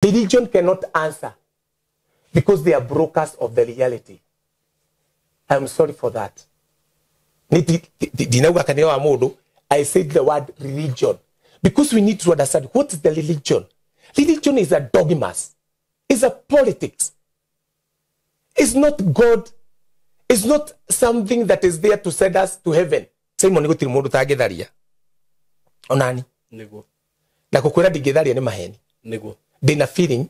Religion cannot answer because they are brokers of the reality. I am sorry for that. Ndinauga kanitha wa mundu. I said the word religion because we need to understand what is the religion. Religion is a dogmas. It's a politics. It's not God. It's not something that is there to send us to heaven. Simon gutiri mundu tangitharia. Onani. Niguo. Na kukwira ndingitharia ni maheni. Niguo. Ndina feeling.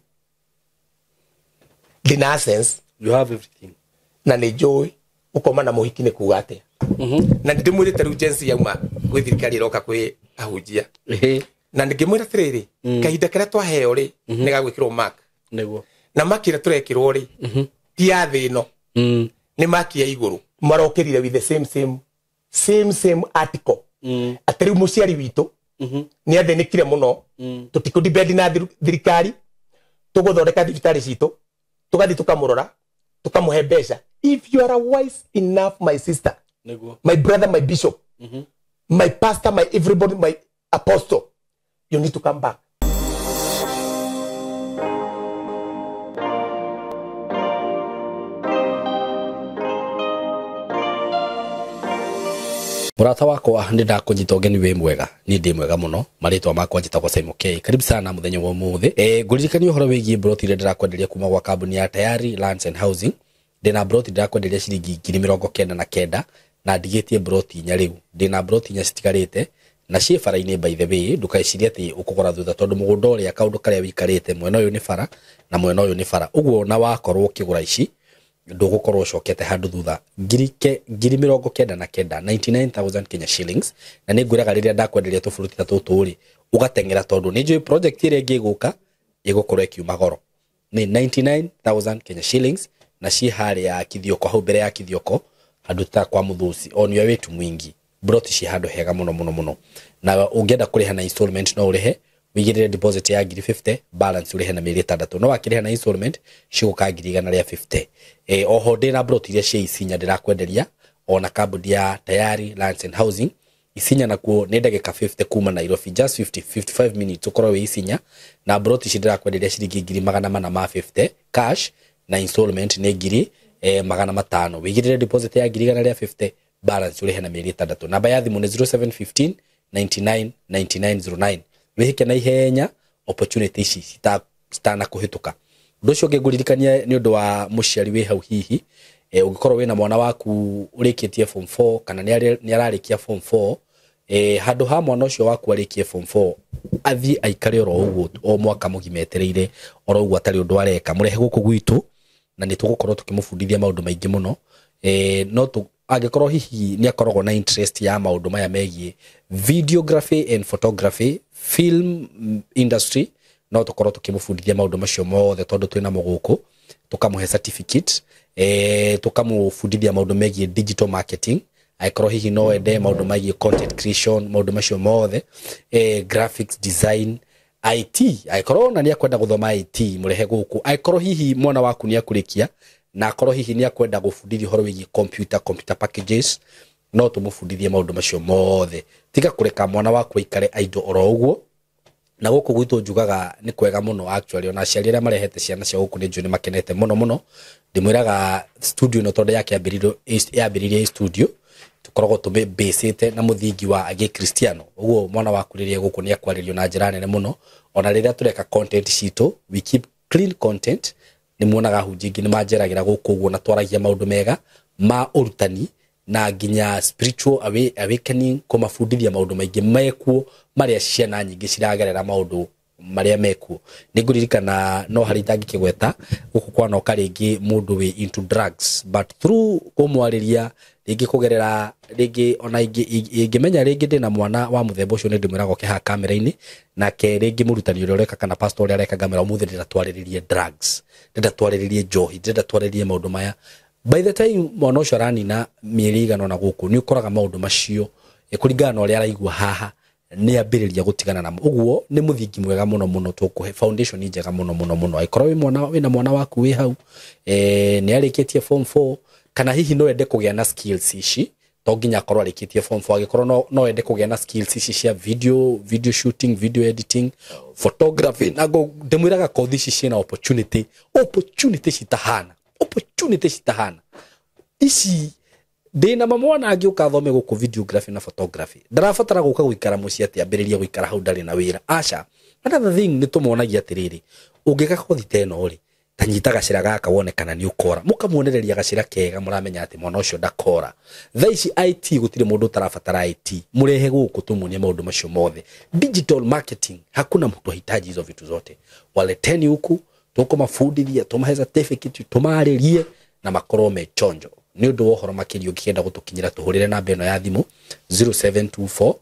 Ndina sense. You have everything. Na ni joy ukoma na muhiki ni kuga atia. Na ndimwirite riu jensi yauma gwi thirikari iroka kwi ahunjia. Na ngimwira atiriri, kahinda karia twaheo ri ni gagwikirwo mark. Niguo. Na mark ira turekirwo ri ti ya thi ino. Ni mark ya iguru. Marokirire with the same article. Ati riu muciari witu ni athinikire muno. Tutikudibedi na thirikari, tuguthondeka thibitari citu, tugathi tukamurora, tukamuhe mbeca. If you are wise enough, my sister, my brother, my bishop, my pastor, my everybody, my apostle, you need to come back. Murata wakwa nĩ ndakũnyita ũgeni wĩ mwega ni ndĩ mwega mũno marĩtwa makwa njĩtagwo Simon K. Karibu sana mũthenya wa ũmũthĩ. Ngũririkania ũhoro wĩgiĩ broti iria ndĩrakwenderia kuma gwa kambuni ya Tayari Lands and Housing. Ndĩna broti ndĩrakwenderia ciringi 99,000 na ndigĩtie broti inya rĩu. Ndĩna broti inya citigarĩte na ciĩ bara-inĩ by the way, ndũkaicirie atĩ ũkũgũra thutha tondũ mũgũnda ũrĩa kaũndũ karĩa wĩikarĩte mwena ũyũ nĩ bara na mwena ũyũ nĩ bara. Ũguo na wakorwo ũkĩgũra ici ndũgũkorwo ũcokete handũ thutha. 99,000, 99,000 Kenya shillings. Na nĩ ngwĩraga rĩrĩa ndakwenderia tũburuti ta tũtũ rĩ, ũgateng'era tondũ nĩ njũĩ project ĩrĩa ĩngĩ ĩgũka ĩgũkorwo ĩkiuma goro. Nĩ 99,000 Kenya shillings na ciĩ harĩa Kithioko, hau mbere ya Kithioko handũ ta kwa Mũthũci on your way to Mwingi. Broti ciĩ handũ hega mũno mũno mũno. Na ũngĩenda kũrĩha na installment no ũrĩhe, wĩigĩrĩre deposit ya 50,000, balance ũrĩhe na mĩeri 6. No wakĩrĩha na installment cigũka 150,000. Oho ndĩna broti iria cia Isinya ndĩrakwenderia ona kambuni ya Tayari Lands and Housing. Isinya nakuo nĩ ndagĩka 50 kuma Nairobi, just 50, 55 minutes ũkorwo wĩ Isinya. Na broti ici ndĩrakwenderia ciringi 450,000 cash na installment nĩ 500,000. Wĩigĩrĩre deposit ya 150,000, balance ũrĩhe na mĩeri 6. Namba ya thimũ nĩ 0715 99 99 09. Wĩhĩke na ihenya opportunity ici citanakũhĩtũka. Ũndũ ũcio ũngĩ ngũririkania nĩ ũndũ wa mũciari wĩ hau hihi, ũngĩkorwo wĩna mwana waku ũrĩkĩtie form 4 kana nĩ ararĩkia form 4, handũ ha mwana ũcio waku arĩkie form 4 athiĩ aikare oro ũguo o mwaka mũgima etereire oro ũguo atarĩ ũndũ areka, mũrehe gũkũ gwitũ na nĩ tũgũkorwo tũkĩmũbundithia maũndũ maingĩ mũno. No angĩkorwo hihi nĩ akoragwo na interest ya maũndũ maya megiĩ videography and photography, film industry, no tũkorwo tũkĩmũbundithia maũndũ macio mothe tondũ twĩna mo gũkũ, tũkamũhe certificate, tũkamũbundithia maũndũ megiĩ digital marketing, angĩkorwo hihi no ende maũndũ megiĩ content creation, maũndũ macio mothe, graphics design, IT, angĩkorwo ona nĩ akwenda gũthoma IT mũrehe gũkũ. Angĩkorwo hihi mwana waku nĩ akũrĩkia na akorwo hihi nĩ akwenda gũbundithia ũhoro wĩgiĩ computer packages, no tũmũbundithie maũndũ macio mothe. Tiga kũreka mwana waku aikare idle oro ũguo. Na gũkũ gwitũ njugaga nĩ kwega mũno actually, ona aciari arĩa marehete ciana ciao gũkũ nĩ njũĩ nĩ makenete mũno mũno. Ndĩmwĩraga studio ĩno tondũ yambĩrĩirie studio, tũkoragwo tũmĩbĩcĩte na mũthingi wa Gĩkristiano. Ũguo mwana waku rĩrĩa gũkũ nĩ akwarĩrio na njĩra nene mũno. Ona rĩrĩa tũreka content citũ, we keep clean content. Nĩ muonaga hunjia ingĩ nĩ manjeragĩra gũkũ ũguo na twaragia maũndũ mega ma ũrutani na nginya spiritual awakening, kũmabundithia maũndũ maingĩ mekuo marĩa ciana nyingĩ ciragerera maũndũ marĩa mekuo. Nĩ ngũririkana no harĩ itangĩkĩgweta gũkũ kwanoka rĩngĩ mũndũ wĩ into drugs, but through kũmwarĩria rĩngĩ kũgerera rĩngĩ ona ingĩmenya rĩngĩ ndĩna mwana wa mũthemba ũcio nĩ ndĩmwĩraga oke haha kamera-inĩ, nake rĩngĩ mũrutani ũrĩa ũreka kana pastor ũrĩa areka ngamera ũmũthĩ ndĩrenda twarĩrĩrie drugs, ndĩrenda twarĩrĩrie njohi, ndĩrenda twarĩrĩrie maũndũ maya. By the time mwana ũcio aranina mĩeri ĩigana ũna gũkũ nĩ ũkoraga maũndũ macio kũringana na ũrĩa araigua haha nĩ ambĩrĩria gũtigana namo. Ũguo nĩ mũthingi mwega mũno mũno, tũkũhe foundation njega mũno mũno mũno. Angĩkorwo wĩna mwana waku wĩ hau, nĩ arĩkĩtie form 4 kana hihi no ende kũgĩa na skills ici, To nginya akorwo arĩkĩtie form 4, angĩkorwo no ende kũgĩa na skills ici cia video shooting, video editing, photography. Na ndĩmwĩraga kothi ici ciĩna opportunity citahana ici. Ndĩna mamwana angĩũka athome gũkũ videography na photography, ndarabatara gũka gũikara mũciĩ atĩ ambĩrĩrie gũikara hau ndarĩ na wĩra. Aca. Another thing nĩ tũmonagia atĩrĩrĩ, ũngĩka kothi ta ĩno rĩ, ta nyita gacĩra gaka wone kana nĩ ũkora. Mũkamuonereria gacĩra kega, mũramenya atĩ mwana ũcio ndakora. Thaa ici IT gũtirĩ mũndũ ũtarabatara IT, mũrehe gũkũ tũmuonie maũndũ macio mothe. Digital marketing, hakuna mtu hahitaji hizo vitu zote. Waleteni huku tũkũmabundithia, tũmahe certificate, tũmarĩrie na makorwo me chonjo. Nĩ ũndũ wa ũhoro makĩria ũngĩkenda gũtũkinyĩra tũhũrĩre namba ĩno ya thimũ 0724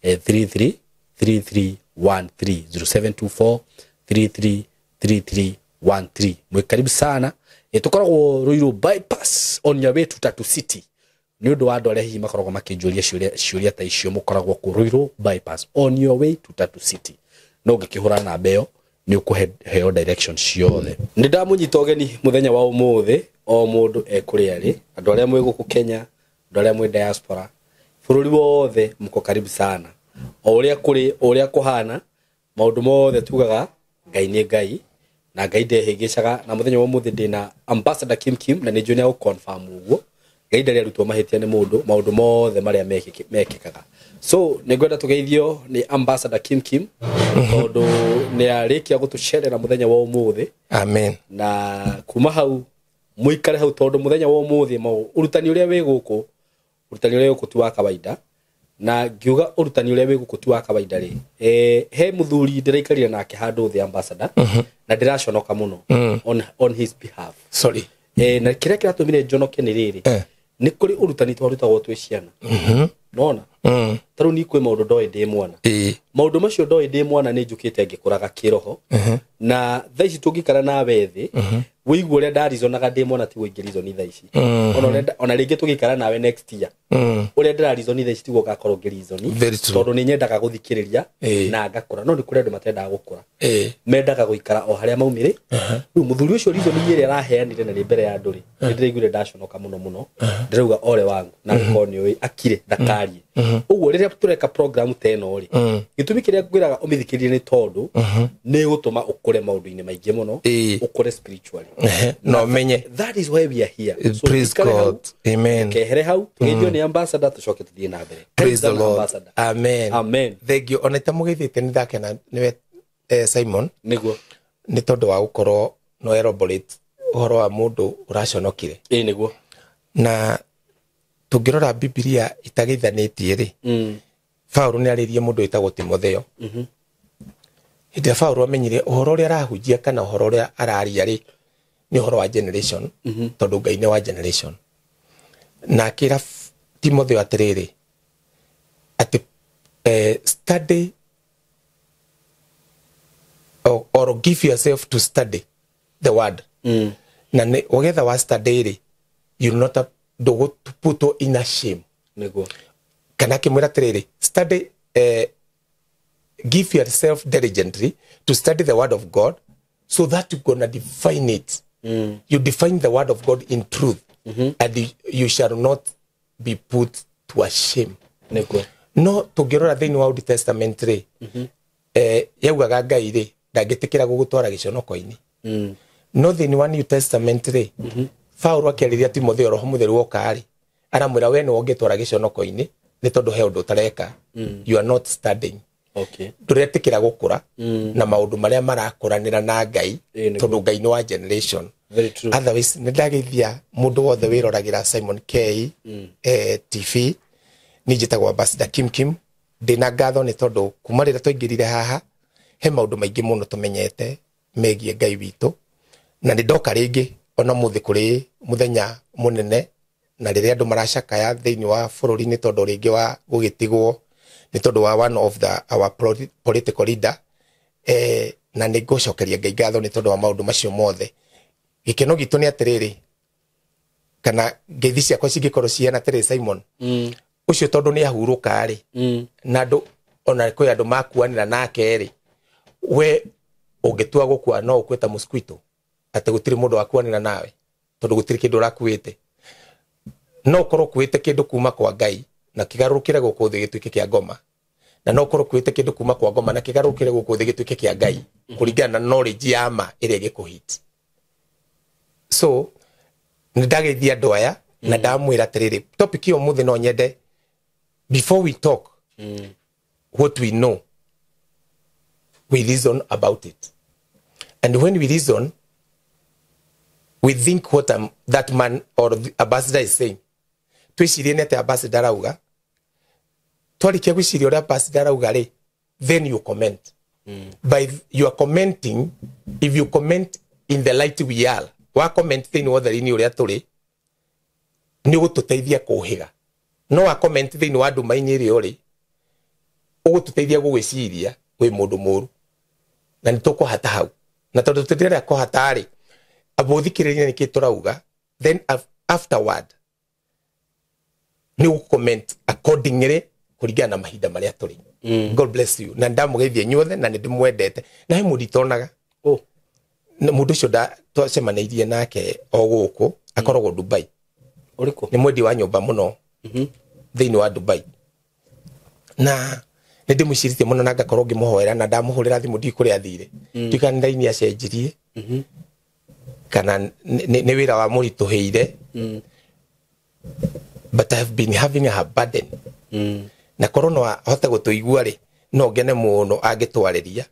33 3313, 0724 33 3313. Mwe karibu sana. Tũkoragwo Ruiru bypass on your way to Tatu City. Nĩ ũndũ wa andũ arĩa hihi makoragwo makĩnjũria ciũria ta icio, mũkoragwo kũ Ruiru bypass on your way to Tatu City. No ũngĩkĩhũra namba ĩyo nĩ ũkũheo direction ciothe. Nĩ ndamũnyita ũgeni mũthenya wa ũmũthĩ, o mũndũ ekũrĩa rĩ, andũ arĩa mwĩ gũkũ Kenya, andũ arĩa mwĩ diaspora, bũrũri wothe mko karibu sana. O ũrĩa kũrĩ, o ũrĩa kũhana, maũndũ mothe tugaga Ngai nĩ Ngai na Ngai ndehĩngĩcaga. Na mũthenya wa ũmũthĩ ndĩna Ambassador Kim Kim, na nĩ njũĩ nĩ agũconfirm ũguo. Ngai ndarĩ arutwo mahĩtia nĩ mũndũ, maũndũ mothe marĩa mekĩkaga. So nĩ ngwenda tũgeithio nĩ Ambassador Kim Kim tondũ nĩ arĩkia gũtũcerera mũthenya wa ũmũthĩ. Amen. Na kuma hau mũikare hau tondũ mũthenya wa ũmũthĩ ũrutani ũrĩa wĩ gũkũ, ũrutani ũrĩa wĩ gũkũ ti wa kawaida. Na ngiuga ũrutani ũrĩa wĩ gũkũ ti wa kawaida rĩ, he mũthuri ndĩraikarire nake handũ thĩ Ambassador, na ndĩraconoka mũno on his behalf. Sorry. Na kĩrĩa kĩratũmire njonoke nĩ rĩrĩ, nĩ kũrĩ ũrutani twarutagwo twĩ ciana. Nona? Ta rĩu niĩ kwĩ maũndũ ndoĩ ndĩ mwana. Maũndũ macio ndoĩ ndĩ mwana nĩ njũkĩte ngĩkũraga kĩroho. Na thaa ici tũngĩikara nawe thĩ, wĩigue ũrĩa ndarizonaga ndĩ mwana tiguo ingĩrizoni thaa ici. Ona rĩngĩ tũgĩikara nawe next year, ũrĩa ndĩrarizoni thaa ici tiguo ngakorwo ngĩrizoni. Tondũ nĩ nyendaga gũthikĩrĩria na ngakũra. No nĩ kũrĩ andũ matendaga gũkũra. Mendaga gũikara o harĩa maumire. Rĩu mũthuri ũcio rizoni ĩrĩa araheanire na nĩ mbere ya andũ rĩ, nĩ ndĩraiguire ndaconoka mũno mũno. Ndĩrauga ole wangu na ngorwo nĩ ũĩ akire ndakarie. Ũguo rĩrĩa tũreka program ta ĩno rĩ, gĩtũmi kĩrĩa ngwĩraga ũmĩthikĩrĩrie nĩ tondũ nĩ ĩgũtũma ũkũre maũndũ-inĩ maingĩ mũno, ũkũre spiritually. No menye. That is why we are here. So praise God. Amen. Kehere hau tũgeithio nĩ Ambassador tũcoke tũthiĩ na mbere. Praise the Lord. Amen. Amen. Thank you. Ona itamũgeithĩtie nĩ ndakena nĩwe Simon. Nĩguo. Nĩ tondũ wa gũkorwo no elaborate ũhoro wa mũndũ ũraconokire. Nĩguo. Na tũngĩrora Bibilia itageithanĩtie rĩ, Paũlũ nĩ arĩrie mũndũ wĩtagwo Timotheo. Hĩndĩ ĩrĩa Paũlũ amenyire ũhoro ũrĩa arahunjia kana ũhoro ũrĩa araria rĩ, nĩ ũhoro wa generation, tondũ Ngai nĩ wa generation. Na akĩra Timotheo atĩrĩrĩ, atĩ study or give yourself to study the word. Na wagetha wa study rĩ, you not ndũgũputwo in a shame. Nĩguo. Kana akĩmwĩra atĩrĩrĩ, study, give yourself diligently to study the word of God so that you're gonna define it. You define the word of God in truth, and you shall not be put to a shame. Nĩguo. No tũngĩrora thĩinĩ wa Old Testament rĩ, yaugaga Ngai rĩ ndangĩtĩkĩra gũgũtwara gĩconoko-inĩ. No thĩinĩ wa New Testament rĩ, Paũlũ akĩarĩria Timotheo Roho Mũtheru woka rĩ, aramwĩra we nĩwe ũngĩtwara gĩconoko-inĩ nĩ tondũ he ũndũ ũtareka. You are not studying. Okay. Ndũretĩkĩra gũkũra na maũndũ marĩa marakũranĩra na Ngai, tondũ Ngai nĩ wa generation. Very true. Otherwise nĩ ndageithia mũndũ wothe wĩroragĩra Simon K TV. Niĩ njĩtagwo Ambassador Kim Kim. Ndĩna ngatho nĩ tondũ kuma rĩrĩa twaingĩrire haha he maũndũ maingĩ mũno tũmenyete megiĩ Ngai witũ, na nĩ ndoka rĩngĩ ona mũthĩ kũrĩ mũthenya mũnene, na rĩrĩa andũ maracakaya thĩinĩ wa bũrũri nĩ tondũ rĩngĩ wa gũgĩtigwo nĩ tondũ wa one of the our political leader, na nĩ ngũcokeria Ngai ngatho nĩ tondũ wa maũndũ macio mothe. Gĩkeno gitũ nĩ atĩrĩrĩ, kana ngeithi ciakwa cingĩkorwo cihana atĩrĩrĩ Simon, ũcio tondũ nĩ ahurũka rĩ, na andũ ona kwĩ andũ makuanĩra nake rĩ, we ũngĩtua gũkua no ũkue ta mosquito, atĩ gũtirĩ mũndũ wakuanĩra nawe tondũ gũtirĩ kĩndũ ũrakuĩte. No ũkorwo ũkuĩte kĩndũ kuma kwa Ngai na kĩgarũrũkĩre gũkũ thĩ gĩtuĩke kĩa ngoma, na no ũkorwo ũkuĩte kĩndũ kuma kwa ngoma na kĩgarũrũkĩre gũkũ thĩ gĩtuĩke kĩa Ngai, kũringana na knowledge ya ma ĩrĩa ĩgĩkũhit. So nĩ ndageithia andũ aya na ndamwĩra atĩrĩrĩ, topic ĩyo ũmũthĩ no nyende before we talk what we know, we reason about it, and when we reason we think what that man or the ambassador is saying. Twĩcirie nĩ atĩa ambassador arauga, twarikia gwĩciria ũrĩa ambassador arauga rĩ, then you comment. By you are commenting, if you comment in the light we are, wa comment thĩinĩ wa ũtheri-inĩ ũrĩa tũrĩ, nĩ ũgũtũteithia kũhĩga. No wa comment thĩinĩ wa nduma-inĩ ĩrĩa ũrĩ, ũgũtũteithia gũgwĩciria wĩ mũndũ mũru, na nĩ tũkũhata hau. Na tondũ tũtirenda kũhata rĩ, amba ũthikĩrĩrie nĩkĩ tũrauga, then afterward nĩ ũgũ-comment accordingly kũringana na mahinda marĩa tũrĩ. God bless you. Na ndamũgeithia inyuothe na nĩ ndĩmwendete. Na he mũndũ itonaga. Oh. Na mũndũ ũcio twacemanĩirie nake o gũkũ, akoragwo Dubai. Ũrĩkũ? Nĩ mwendia wa nyũmba mũno thĩinĩ wa Dubai. Na nĩ ndĩmwĩcirĩtie mũno na ngakorwo ngĩmũhoera na ndamũhũrĩra thimũ ndiũĩ kũrĩa athire. Ndiũĩ kana nĩ raini acenjirie, kana nĩ wĩra wa mũritũhĩire. But I have been having a burden. Na korwo no ahote gũtũigua rĩ, no ngene mũno angĩtwarĩria.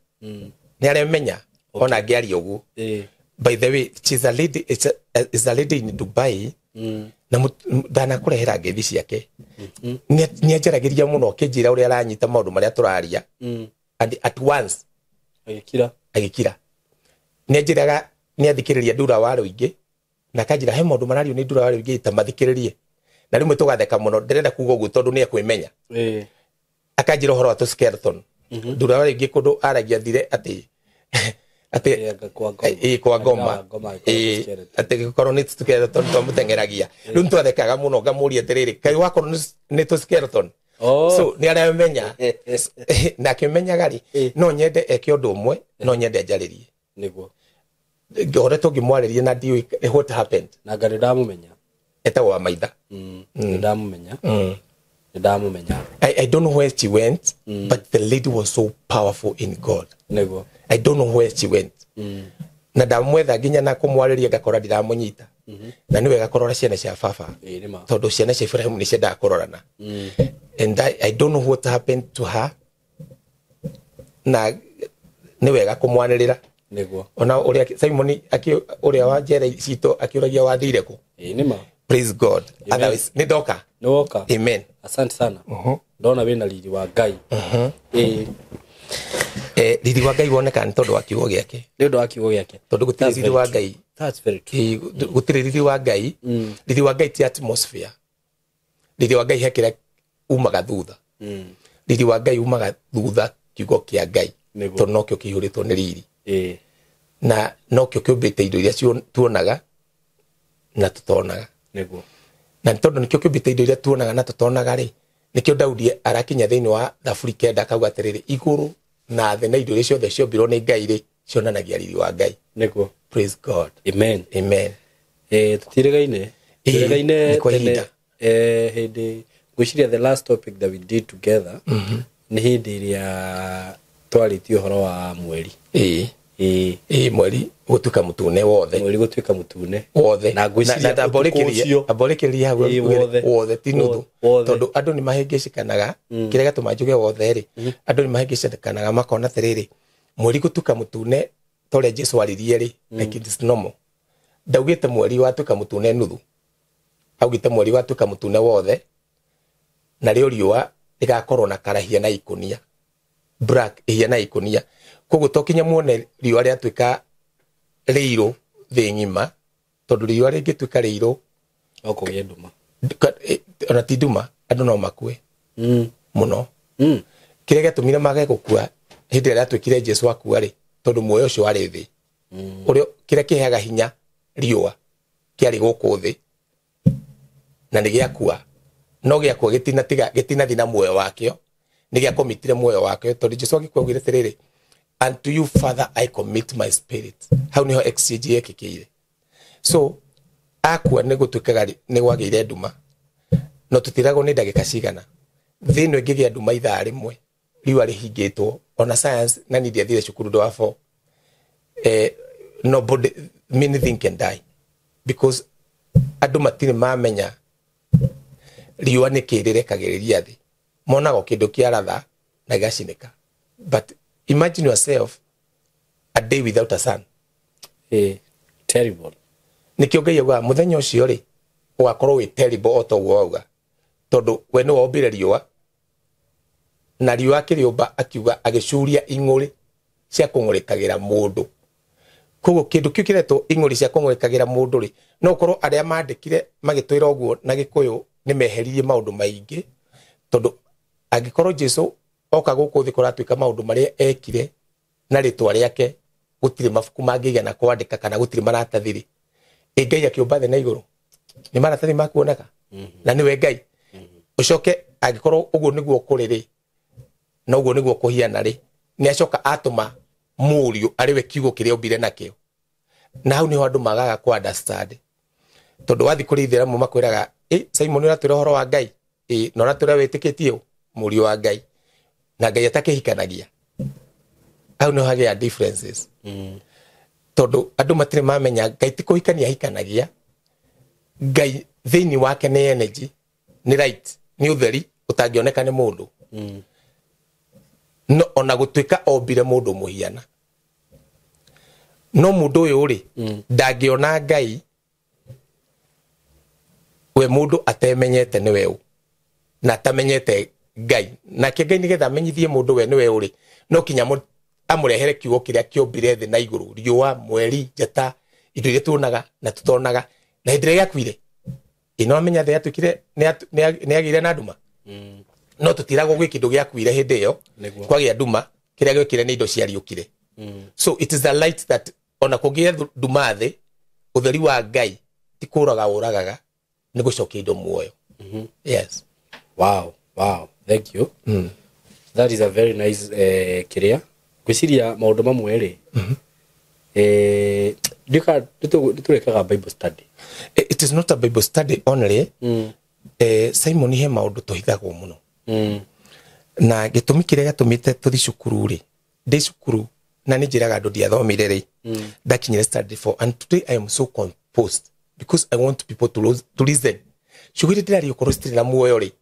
Nĩ aremenya ona angĩaria ũguo. By the way, she's a lady, it's a lady in Dubai. Na ndanakũrehera ngeithi ciake. Nĩ anjaragĩria mũno akĩnjĩra ũrĩa aranyita maũndũ marĩa tũraria. And at once agĩkira. Agĩkira. Nĩ anjĩraga nĩ athikĩrĩria Ndura wa Rũingĩ, na akanjĩra he maũndũ marario nĩ Ndura wa Rũingĩ ta mathikĩrĩrie. Na rĩmwe tũgatheka mũno, ndĩrenda kuga ũguo tondũ nĩ ekwĩmenya. Akanjĩra ũhoro wa tũ skeleton. Ndura wa Rũingĩ kũndũ aragia thire atĩ atĩ kwa ngoma, atĩ gĩkorwo nĩ skeleton twamũteng'eragia. Rĩu nĩtwathekaga mũno ngamũria atĩrĩrĩ, kaĩ wakorwo nĩ tũ skeleton? So nĩ aramenya. Na akĩmenyaga rĩ, no nyende eke ũndũ ũmwe, no nyende njarĩrie. Nĩguo. Ngoretwo ngĩmwarĩria na ndiũĩ what happened. Na nga nĩndamũmenya. Etagwo wa Maitha. Nĩndamũmenya. Nĩndamũmenya. I don't know where she went, but the lady was so powerful in God. Nĩguo. I don't know where she went. Na ndamwetha nginya na kũmwarĩria ngakora ndiramũnyita. Na nĩ wega kũrora ciana cia baba. Tondũ ciana cia Ibrahim nĩ ciendaga kũrorana. And I don't know what happened to her. Na nĩ wega kũmwanĩrĩra. Nĩguo. Ona ũrĩa Simon ũrĩa wa njera citũ akĩũragia wathire kũ. Nĩ ma. Praise God. Otherwise nĩ ndoka. Nĩ woka. Amen. Asante sana. Ndona wĩna riri wa Ngai. Riri wa Ngai wonekaga nĩ tondũ wa kiugo gĩake. Nĩ ũndũ wa kiugo gĩake. Tondũ gũtirĩ riri wa Ngai. That's very true. Gũtirĩ riri wa Ngai. Riri wa Ngai ti atmosphere. Riri wa Ngai he kĩrĩa umaga thutha. Riri wa Ngai umaga thutha kiugo kĩa Ngai. Tondũ nokĩo kĩihũrĩtwo nĩ riri. Na nokĩo kĩũmbĩte indo iria tuonaga na tũtonaga. Nĩguo. Na tondũ nĩkĩo kĩũmbĩte indo iria tuonaga na tũtonaga rĩ, nĩkĩo Daudi arakinya thĩinĩ wa Thaburi 9 akauga atĩrĩrĩ, igũrũ na thĩ na indo iria ciothe ciombirwo nĩ Ngai rĩ, cionanagia riri wa Ngai. Nĩguo. Praise God. Amen. Amen. Tũtirĩgaine. Tũtirĩgaine tene hĩndĩ ngwĩciria the last topic that we did together nĩ hĩndĩ ĩrĩa twarĩtie ũhoro wa mweri. Mweri gũtuĩka mũtune wothe. Mweri gũtuĩka mũtune wothe. Na ngwĩciria amborĩkĩrĩria hau wothe ti nuthu. Tondũ andũ nĩ mahĩngĩcĩkanaga, kĩrĩa gĩatũma njuge wothe rĩ, andũ nĩ mahĩngĩcĩkanaga makona atĩrĩrĩ, mweri gũtuĩka mũtune ta ũrĩa Jesũ aririe rĩ, like it is normal. Ndaugĩte mweri watuĩka mũtune nuthu, augĩte mweri watuĩka mũtune wothe, narĩo riũa rĩgakorwo na karahia na ikũnia, black ihiana ikũnia. Koguo to kinya muone riũa rĩatuĩka rĩirũ thĩ ng'ima, tondũ riũa rĩngĩtuĩka rĩirũ no kũgĩe nduma. Ona ti nduma, andũ no makue mũno. Kĩrĩa gĩatũmire mage gũkua hĩndĩ ĩrĩa rĩatuĩkire Jesũ akua rĩ, tondũ muoyo ũcio warĩ thĩ. Ũrĩa kĩrĩa kĩheaga hinya riũa kĩarĩ gũkũ thĩ na nĩ gĩakua. No gĩakua gĩtinathiĩ na muoyo wakĩo, nĩ gĩakomitire muoyo wakĩo, tondũ Jesũ agĩkua augire atĩrĩrĩ, unto you Father I commit my spirit. Hau niho exchange yekĩkĩire. So akua nĩ gũtuĩkaga nĩ gwagĩire nduma. No tũtiragwo nĩ ndagĩka cigana. Thĩ ĩno ĩngĩgĩa nduma ithaa rĩmwe riũa rĩhingĩtwo, ona science na niĩ ndiathire cukuru ndũ wa 4. Nobody, many things can die because andũ matirĩ mamenya riũa nĩ kĩ rĩrekagĩrĩria thĩ. Monaga o kĩndũ kĩa ratha na gĩgacinĩka. But imagine yourself a day without a sun. Terrible. Nĩkĩo Ngai augaga mũthenya ũcio rĩ ũgakorwo wĩ terrible o ta ũguo wauga, tondũ we nĩ wombire riũa na riũa akĩrĩũmba akiuga agĩcuria ing'ũrĩ cia kũng'ũrĩkagĩra mũndũ. Koguo kĩndũ kĩu kĩretwo ing'ũrĩ cia kũng'ũrĩkagĩra mũndũ rĩ, no ũkorwo arĩa mandĩkire magĩtwĩra ũguo na Gĩkũyũ nĩ meheririe maũndũ maingĩ, tondũ angĩkorwo Jesũ oka gũkũ thĩ kũratuĩka maũndũ marĩa ekire na rĩtwa rĩake gũtirĩ mabuku mangĩigana kwandĩka kana gũtirĩ maratathi rĩ, ĩ Ngai akĩũmba thĩ na igũrũ nĩ maratathi makuoneka na nĩwe Ngai. Ũcoke angĩkorwo ũguo nĩguo kũrĩ rĩ, na ũguo nĩguo kũhiana rĩ, nĩ acoka atũma mũriũ arĩ we kiugo kĩrĩa ombire nakĩo. Na hau nĩho andũ magaga kũ understand, tondũ wathiĩ kũrĩ ithĩramu makwĩraga Simon ũratwĩra ũhoro wa Ngai, na ũratwĩra wĩtĩkĩtie ũ mũriũ wa Ngai, na Ngai atakĩhikanagia. Hau nĩho hagĩa differences. Tondũ andũ matirĩ mamenya Ngai ti kũhikania ahikanagia. Ngai thĩinĩ wake nĩ energy, nĩ light, nĩ ũtheri ũtangĩoneka nĩ mũndũ. No ona gũtuĩka ombire mũndũ mũhiana, no mũndũ ũyũ rĩ ndangĩona Ngai we mũndũ atemenyete nĩwe ũ na atamenyete Ngai. Nake Ngai nĩgetha amenyithie mũndũ we nĩwe ũ rĩ, no kinya amũrehere kiugo kĩrĩa kĩombire thĩ na igũrũ, riũa, mweri, njata, indo iria tuonaga na tũtonaga. Na hĩndĩ ĩrĩa gĩakuire, ĩno amenya thĩ yatuĩkire nĩ yagĩire na nduma. No tũtiragwo gwĩ kĩndũ gĩakuire hĩndĩ ĩyo, kwagĩa nduma, kĩrĩa gĩokire nĩ indo ciariũkire. So it is the light that ona kũngĩgĩa nduma thĩ, ũtheri wa Ngai ti kũraga ũragaga, nĩ gũcokia indo muoyo. Yes. Wow, wow. Thank you. That is a very nice kĩrĩa. Ngwĩciria maũndũ mamwe rĩ, nĩtũrekaga Bible study. It is not a Bible study only. Simon he maũndũ tũhithagwo mũno. Na gĩtũmi kĩrĩa gĩatũmĩte tũthiĩ cukuru rĩ, ndĩ cukuru na nĩ njĩraga andũ ndiathomire rĩ, ndakinyire study 4 and today I am so composed because I want people to listen. Ciugo iria ndĩraria okorwo citirĩ na muoyo rĩ,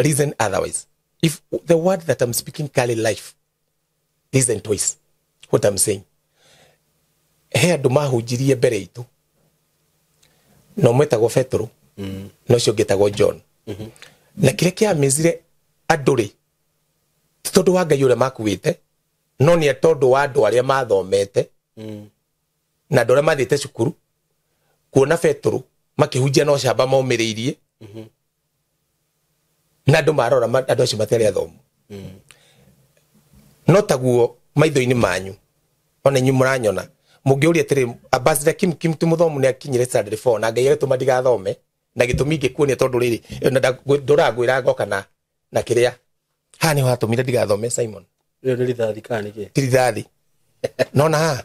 listen otherwise. If the word that I'm speaking carry life, listen twice what I'm saying. He andũ mahunjirie mbere itũ, na ũmwe etagwo Petero, na ũcio ũngĩ etagwo John. Na kĩrĩa kĩamĩzire andũ rĩ, ti tondũ wa Ngai ũrĩa makuĩte, no nĩ tondũ wa andũ arĩa mathomete, na andũ arĩa mathiĩte cukuru, kuona Petero makĩhunjia no camba momĩrĩirie, na andũ marora andũ acio matiarĩ athomu. No taguo maitho-inĩ manyu, ona inyuĩ mũranyona, mũngĩũria atĩrĩ, Ambassador Kim Kim ti mũthomu nĩ akinyire standard 4 na Ngai agĩtũma ndigathome, na gĩtũmi ingĩkuonia tondũ rĩrĩ, ndũrangwĩra ngoka na kĩrĩa. Haha nĩho hatũmire ndigathome, Simon. Rĩu nĩ rithathi kana nĩ kĩ? Ti rithathi. Nona haha,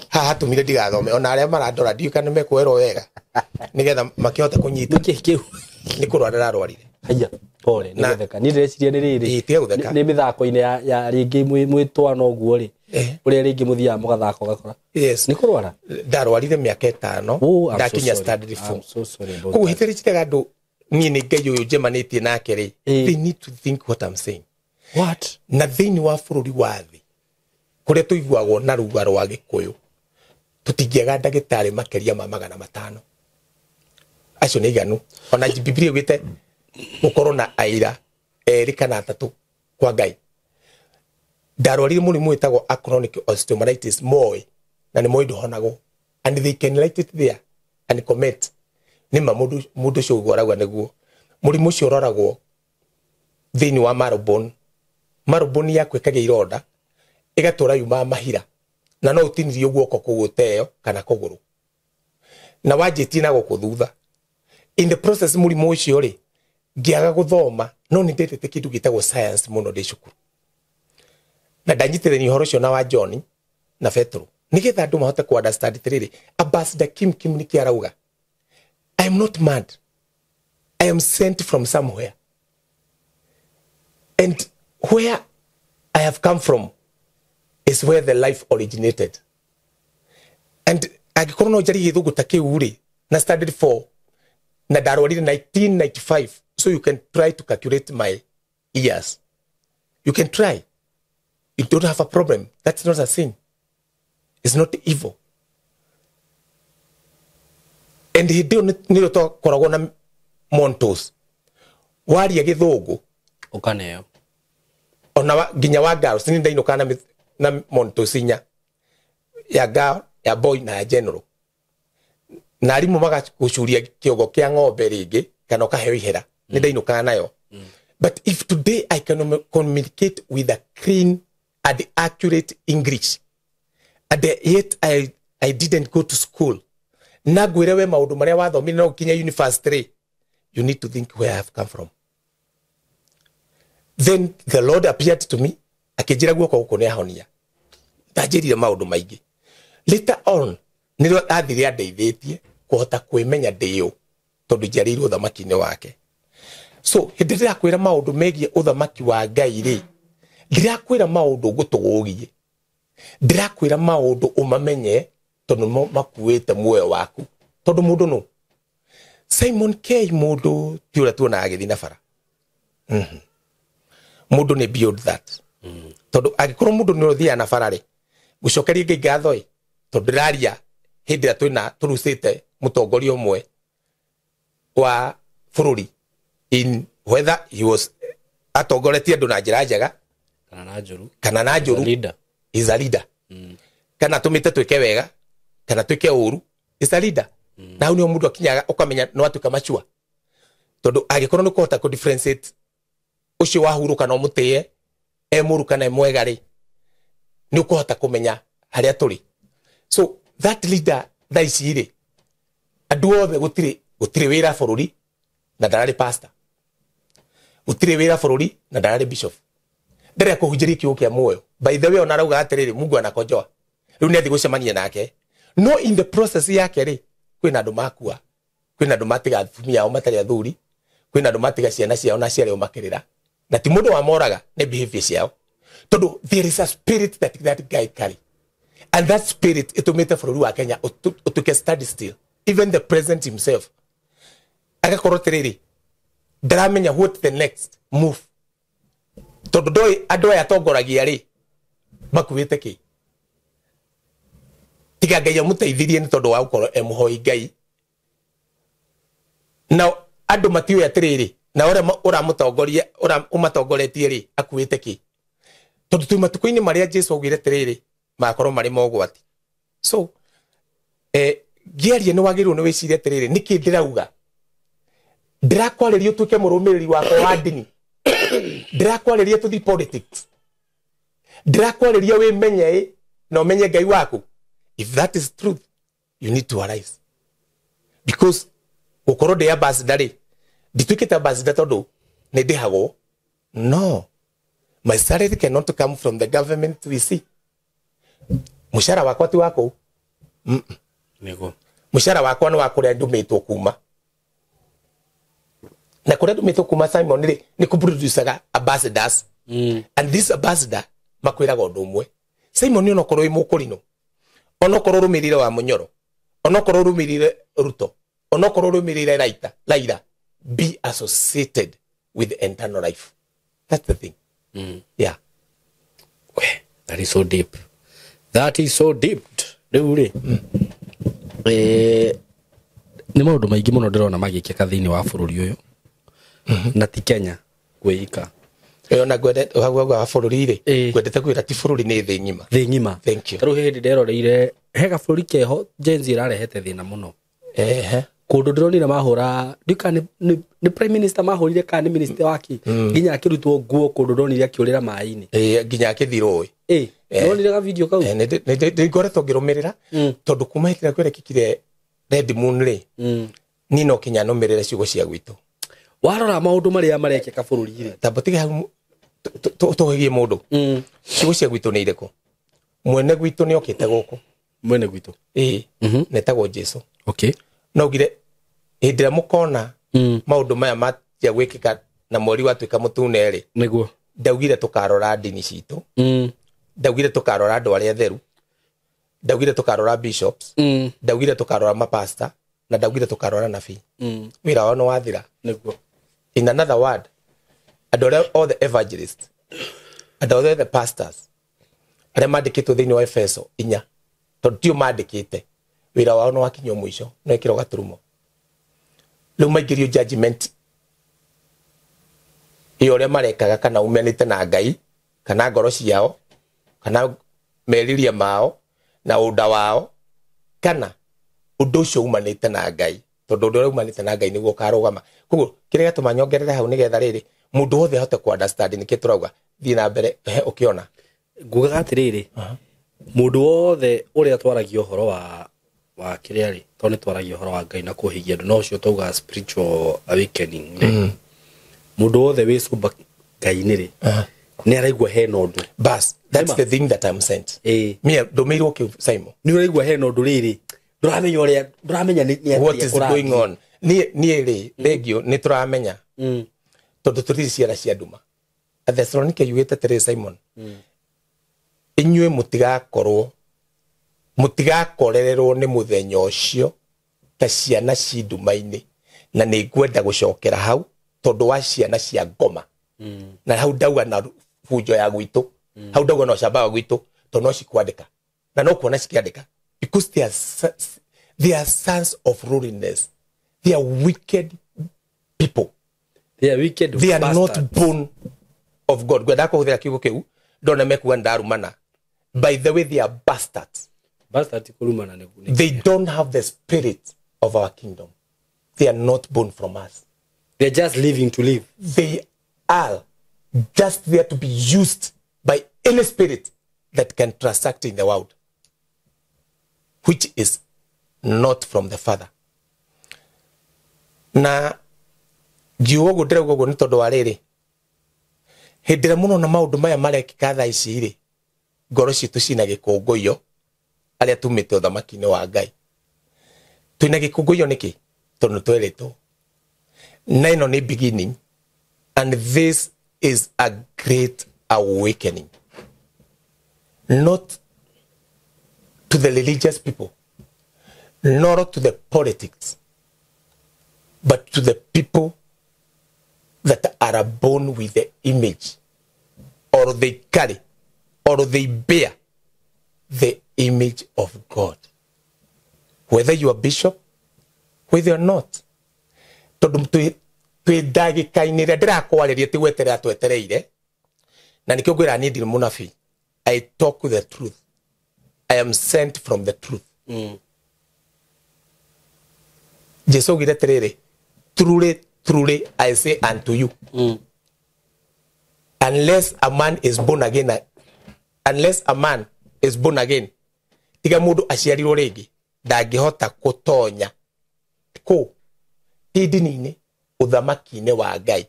haha hatũmire ndigathome, ona arĩa marandora ndiũĩ kana nĩmekuoerwo wega, nĩgetha makĩhote kũnyita. Nĩkĩ kĩu? Nĩ kũrwara ndĩrarwarire. Haiya, pole, nĩ gũtheka. Niĩ ndĩreciria nĩ rĩrĩ. Ĩĩ, tiga gũtheka. Nĩ mĩthako-inĩ ya rĩngĩ mwĩ twana ũguo rĩ. Ũrĩa rĩngĩ mũthiaga mũgathaka ũgakora. Yes. Nĩ kũrwara? Ndarwarire mĩaka ĩtano, Oh, I'm so ndakinya sorry. standard 4. I'm so sorry about Koguo that. hĩndĩ ĩrĩa njĩraga andũ niĩ nĩ Ngai ũyũ njemanĩtie nake rĩ, they need to think what I'm saying. What? Na thĩinĩ wa bũrũri wa thĩ, kũrĩa tũiguagwo na rũga rwa Gĩkũyũ, tũtingĩaga ndagĩtarĩ makĩria ma 500. Acio nĩ aiganu. Ona Bibilia ĩugĩte gũkorwo na aira erĩ kana atatũ kwa Ngai. Ndarwarire mũrimũ wĩtagwo chronic osteomyelitis, moĩ, na nĩ moĩ ndũhonagwo. And they can write it there and comment. Nĩ ma mũndũ ũcio ũguo arauga nĩguo. Mũrimũ ũcio ũroragwo thĩinĩ wa marrowbone. Marrowbone yaku ĩkagĩa ironda, ĩgatũra yuma mahira, na no ũtinirio guoko kũu ũteo kana kũgũrũ. Na wanjĩtie na gũkũ thutha. In the process mũrimũ ũcio rĩ, ngĩaga gũthoma, no nĩ ndendete kĩndũ gĩtagwo science mũno ndĩ cukuru. Na ndanyitithania ũhoro ũcio na wa John na Petero, nĩgetha andũ mahote ku understand atĩrĩrĩ, Ambassador Kim Kim nĩkĩ arauga. I am not mad. I am sent from somewhere, and where I have come from is where the life originated. And angĩkorwo no njarie gĩthũngũ ta kĩu rĩ, na standard 4 na ndarwarire 1995, so you can try to calculate my years. You can try. You don't have a problem. That's not a sin. It's not evil. And hĩndĩ ĩyo nĩrĩo twakoragwo na montos. Waria gĩthũngũ ũkaneo ona nginya wa girls nĩ ndainũkaga na montos inya, ya girl, ya boy na ya general. Na arimũ magagũcuria kĩongo kĩa ng'ombe rĩngĩ kana ũkaheo ihera. Nĩ ndainũkaga nayo. But if today I can communicate with a clean and accurate English, and yet I didn't go to school, na ngwĩre we maũndũ marĩa wathomire no nginya university, you need to think where I have come from. Then the Lord appeared to me, akĩnjĩra guoko gũkũ nĩ ahonia. Ndanjĩrire maũndũ maingĩ. Later on, nĩrĩo athire andeithĩtie kũhota kwĩmenya ndĩ ũ, tondũ njiarĩirwo ũthamaki-inĩ wake. So hĩndĩ ĩrĩa ndĩrakwĩra maũndũ megiĩ ũthamaki wa Ngai rĩ, ndĩrakwĩra maũndũ ngũtũgũgie, ndĩrakwĩra maũndũ ũmamenye tondũ nĩmo makuĩte muoyo waku. Tondũ mũndũ nũ? Simon K mũndũ ti ũrĩa tuonaga agĩthiĩ na bara. Mũndũ nĩ beyond that. Tondũ angĩkorwo mũndũ nĩ ũthiaga na bara rĩ, gũcokeria Ngai ngatho ĩ, tondũ ndĩraria hĩndĩ ĩrĩa twĩna tũrucĩte mũtongoria ũmwe wa bũrũri, in whether he was atongoretie andũ na njĩra njega kana na njũru, is a leader. Kana atũmĩte twĩke wega kana twĩke ũru, is a leader. Na hau nĩho mũndũ akinyaga ũkamenya no atuĩka mature, tondũ angĩkorwo nĩ ũkũhota kũ differentiate ũcio wahurũka na ũmũtĩe e mũru kana e mwega rĩ, nĩ ũkũhota kũmenya harĩa tũrĩ. So that leader thaa ici rĩ, andũ othe gũtirĩ wĩra bũrũri na ndararĩ pastor, gũtirĩ wĩra bũrũri na ndararĩ bishop, ndarĩa kũhunjĩria kiugo kĩa muoyo. By the way, ona arauga atĩrĩrĩ, Mungu anakojoa, rĩu nĩ athiĩ gũcemania nake. No in the process yake rĩ, kwĩna andũ makua, kwĩna andũ matiga atumia ao matarĩ athuri, kwĩna andũ matiga ciana ciao na aciari ao makĩrĩra, na ti mũndũ wamoraga, nĩ behavior ciao. Tondũ there is a spirit that that guy carry, and that spirit ĩtũmĩte bũrũri wa Kenya ũtuĩke stand still. Even the president himself agakorwo atĩrĩrĩ, ndaramenya what the next move, tondũ ndoĩ andũ aya atongoragia rĩ makuĩte kĩ. Tiga Ngai amũteithirie nĩ tondũ wa gũkorwo e mũhoi Ngai. Na andũ matiũĩ atĩrĩrĩ, na ũrĩa ũramũtongoria, ũrĩa ũmatongoretie rĩ, akuĩte kĩ. Tondũ twĩ matukũ-inĩ marĩa Jesu augire atĩrĩrĩ, magakorwo marĩ mogwati. So ngĩaria nĩ wagĩrĩirwo nĩ wĩcirie atĩrĩrĩ, nĩkĩ ndĩrauga? Ndĩrakwarĩria ũtuĩke mũrũmĩrĩri wakwa wa ndini, ndĩrakwarĩria tũthiĩ politics, ndĩrakwarĩria wĩmenye ĩ na ũmenye Ngai waku. If that is truth, you need to arise. Because gũkorwo ndĩ ambassador rĩ, ndituĩkĩte ambassador tondũ nĩ ndĩhagwo. No, my salary cannot come from the government we see. Mũcara wakwa ti wa kũu. Nĩguo. Mũcara wakwa nĩ wa kũrĩa ndũmĩtwo kuma. Na kũrĩa ndũmĩtwo kuma, Simon rĩ, nĩ kũproducaga ambassadors. And this ambassador makwĩraga ũndũ ũmwe. Simon, onokorwo wĩ mũkũrinũ, onokorwo ũrũmĩrĩire wa Mũnyoro, onokorwo ũrũmĩrĩire Ruto, onokorwo ũrũmĩrĩire Raila, be associated with internal life. That's the thing. Yeah. That is so deep. That is so deep. Rĩu rĩ, nĩ maũndũ maingĩ mũno ndĩrona magĩkĩka thĩinĩ wa bũrũri ũyũ, na ti Kenya kwĩika. Ĩyo na ngwende hau wa bũrũri rĩ, ngwendete kwĩra ti bũrũri, nĩ thĩ ng'ima. Thĩ ng'ima. Thank you. Tarĩu hĩndĩ nderoreire he gabũrũri keho Gen Z ĩrarehete thĩna mũno. Kũndũ ndĩronire mahũra, ndiũĩ kana nĩ prime minister mahũrire kana nĩ minister wake, nginya akĩrutwo nguo kũndũ ndonire akĩũrĩra maĩ-inĩ. Nginya akĩthiĩ rũĩ. Ndonire ga video kau. Nĩ ngoretwo ngĩrũmĩrĩra, tondũ kuma hĩndĩ ĩrĩa kwerekĩkire Red Moon rĩ, niĩ no kinya nũmĩrĩre ciugo cia gwitũ. Warora maũndũ marĩa marekĩka bũrũri rĩ, tamba tiga hau tũhĩgie mũndũ. Ciugo cia gwitũ nĩ irĩkũ? Mwene gwitũ nĩ okĩte gũkũ. Mwene gwitũ. Netagwo Jesu. Okay. No ugire hĩndĩ ĩrĩa mũkona Maũndũ maya matia gwĩkĩka na mweri watuĩka mũtune rĩ. Nĩguo. Ndaugire tũkarora ndini citũ. Ndaugire tũkarora andũ arĩa atheru. Ndaugire tũkarora bishops. Ndaugire tũkarora mapasta na ndaugire tũkarora nabii. Wĩra wao nĩ wathira. Nĩguo. In another word, andũ arĩa othe evangelist, andũ othe the pastors arĩa mandĩkĩtwo thĩinĩ wa Efeso 4, tondũ tio mandĩkĩte, wĩra wao nĩ wakinyio mũico, no ĩkĩrwo gaturumo. Rĩu maingĩrio judgment ĩyo ũrĩa marekaga, kana umanĩte na Ngai, kana ngoro ciao, kana meriria mao na ũnda wao, kana ũndũ ũcio umanĩte na Ngai, tondũ ũndũ ũrĩa umanĩte na Ngai nĩguo ũkarũgama. Koguo kĩrĩa gĩatũma nyongerere hau nĩgetha rĩrĩ mũndũ wothe ahote ku understand nĩkĩ tũrauga. Thiĩ na mbere ũkĩona. Ngugaga atĩrĩrĩ, mũndũ wothe ũrĩa twaragia ũhoro wa kĩrĩa rĩ, tondũ nĩ twaragia ũhoro wa Ngai na kũhigia andũ, no ũcio twaugaga spiritual awakening rĩ, mũndũ wothe wĩ cumba Ngai-inĩ rĩ, nĩ araigua hena ũndũ. Bas, that's the thing that I'm sent. Mie ndũmĩirwo kĩu, Simon. Nĩ ũraigua hena ũndũ rĩrĩ, ndũramenya ũrĩa, ndũramenya nĩ what is going on. Niĩ rĩ, thengio nĩ tũramenya. Tondũ tũtirĩ ciana cia nduma. Thessalonike yugĩte atĩrĩrĩ, Simon, inyuĩ mũtigakorererwo nĩ mũthenya ũcio ta ciana ci nduma-inĩ, na nĩ ngwenda gũcokera hau tondũ wa ciana cia ngoma. Na hau ndauga na bunjo ya gwitũ, hau ndauga na ũcamba wa gwitũ, tondũ no cikwandĩka na no kuona cikĩandĩka, because they are sons of lawlessness, they are wicked people. They are wicked. They are not born of God. Ngwenda kũhũthĩra kiugo kĩu ndone mekuga ndarumana. By the way, they are bastards. Bastards kurumana nĩ. They don't have the spirit of our kingdom. They are not born from us. They are just living to live. They are just there to be used by any spirit that can transact in the world, which is not from the Father. Na ngiuga ũguo ndĩrauga ũguo nĩ tondũ wa rĩrĩ, hĩndĩ ĩrĩa mũno na maũndũ maya marekĩka thaa ici rĩ, ngoro citũ cina gĩkũngũiyo arĩa tumĩte ũthamaki-inĩ wa Ngai. Twĩna gĩkũngũiyo nĩkĩ? Tondũ twerĩtwo na ĩno nĩ beginning, and this is a great awakening, not to the religious people, nor to the politics, but to the people that are born with the image, or they carry, or they bear the image of God. Whether you are bishop, whether you are not. Tondũ twĩ ndagĩka-inĩ ĩrĩa ndĩrakwarĩria ti gweterera twetereire, na nĩkĩo ngwĩra niĩ ndirĩ mũnabii. I talk the truth. I am sent from the truth. Jesu augire atĩrĩrĩ, truly, truly, I say unto you, unless a man is born again, unless a man is born again, tiga mũndũ aciarirwo rĩngĩ, ndangĩhota gũtonya kũ ti ndini-inĩ, ũthamaki-inĩ wa Ngai.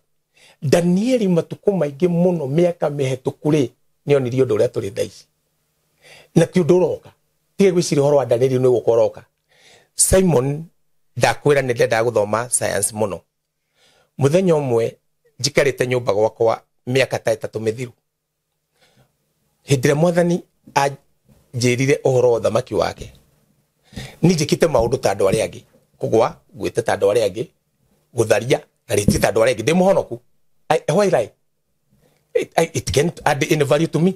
Danieli matukũ maingĩ mũno mĩaka mĩhetũku rĩ, nĩonirie ũndũ ũrĩa tũrĩ thaa ici, na ti ũndũ ũroka. Tiga gwĩciria ũhoro wa Danieli nĩ gũka ũroka. Simon, ndakwĩra nĩ ndendaga gũthoma science mũno. Mũthenya ũmwe njikarĩte nyũmba gwakwa mĩaka ta 3 mĩthiru, hĩndĩ ĩrĩa mwathani anjĩrire ũhoro wa ũthamaki wake, niĩ njĩkĩte maũndũ ta andũ arĩa angĩ, kũgwa ngwĩte ta andũ arĩa angĩ, gũtharia na rĩti ta andũ arĩa angĩ, ndĩ mũhonoku. Why lie? It can't add any value to me.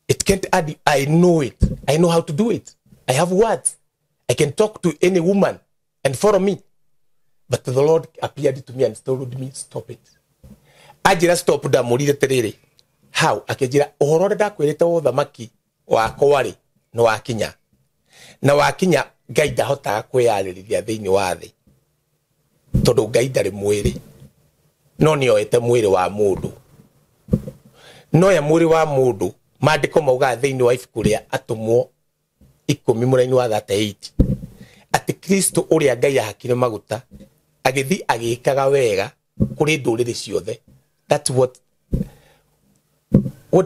It can't add. I know it. I know how to do it. I have words. I can talk to any woman and follow me. But the Lord appeared to me and told me, stop it. Anjĩra stop, ndamũrire atĩrĩrĩ, how? Akĩnjĩra ũhoro ũrĩa ndakwĩrĩte wa ũthamaki wakwa rĩ, nĩ wakinya. Na wakinya, Ngai ndahotaga kwĩyarĩrĩria thĩinĩ wa thĩ, tondũ Ngai ndarĩ mwĩrĩ, no nĩoete mwĩrĩ wa mũndũ. No ya mwĩrĩ wa mũndũ, maandĩko maugaga thĩinĩ wa ibuku rĩa Atũmwo 10 mũraini wa 38 atĩ Kristo ũrĩa Ngai ahakire maguta agĩthiĩ agĩkaga wega kũrĩ ndũrĩrĩ ciothe. That's what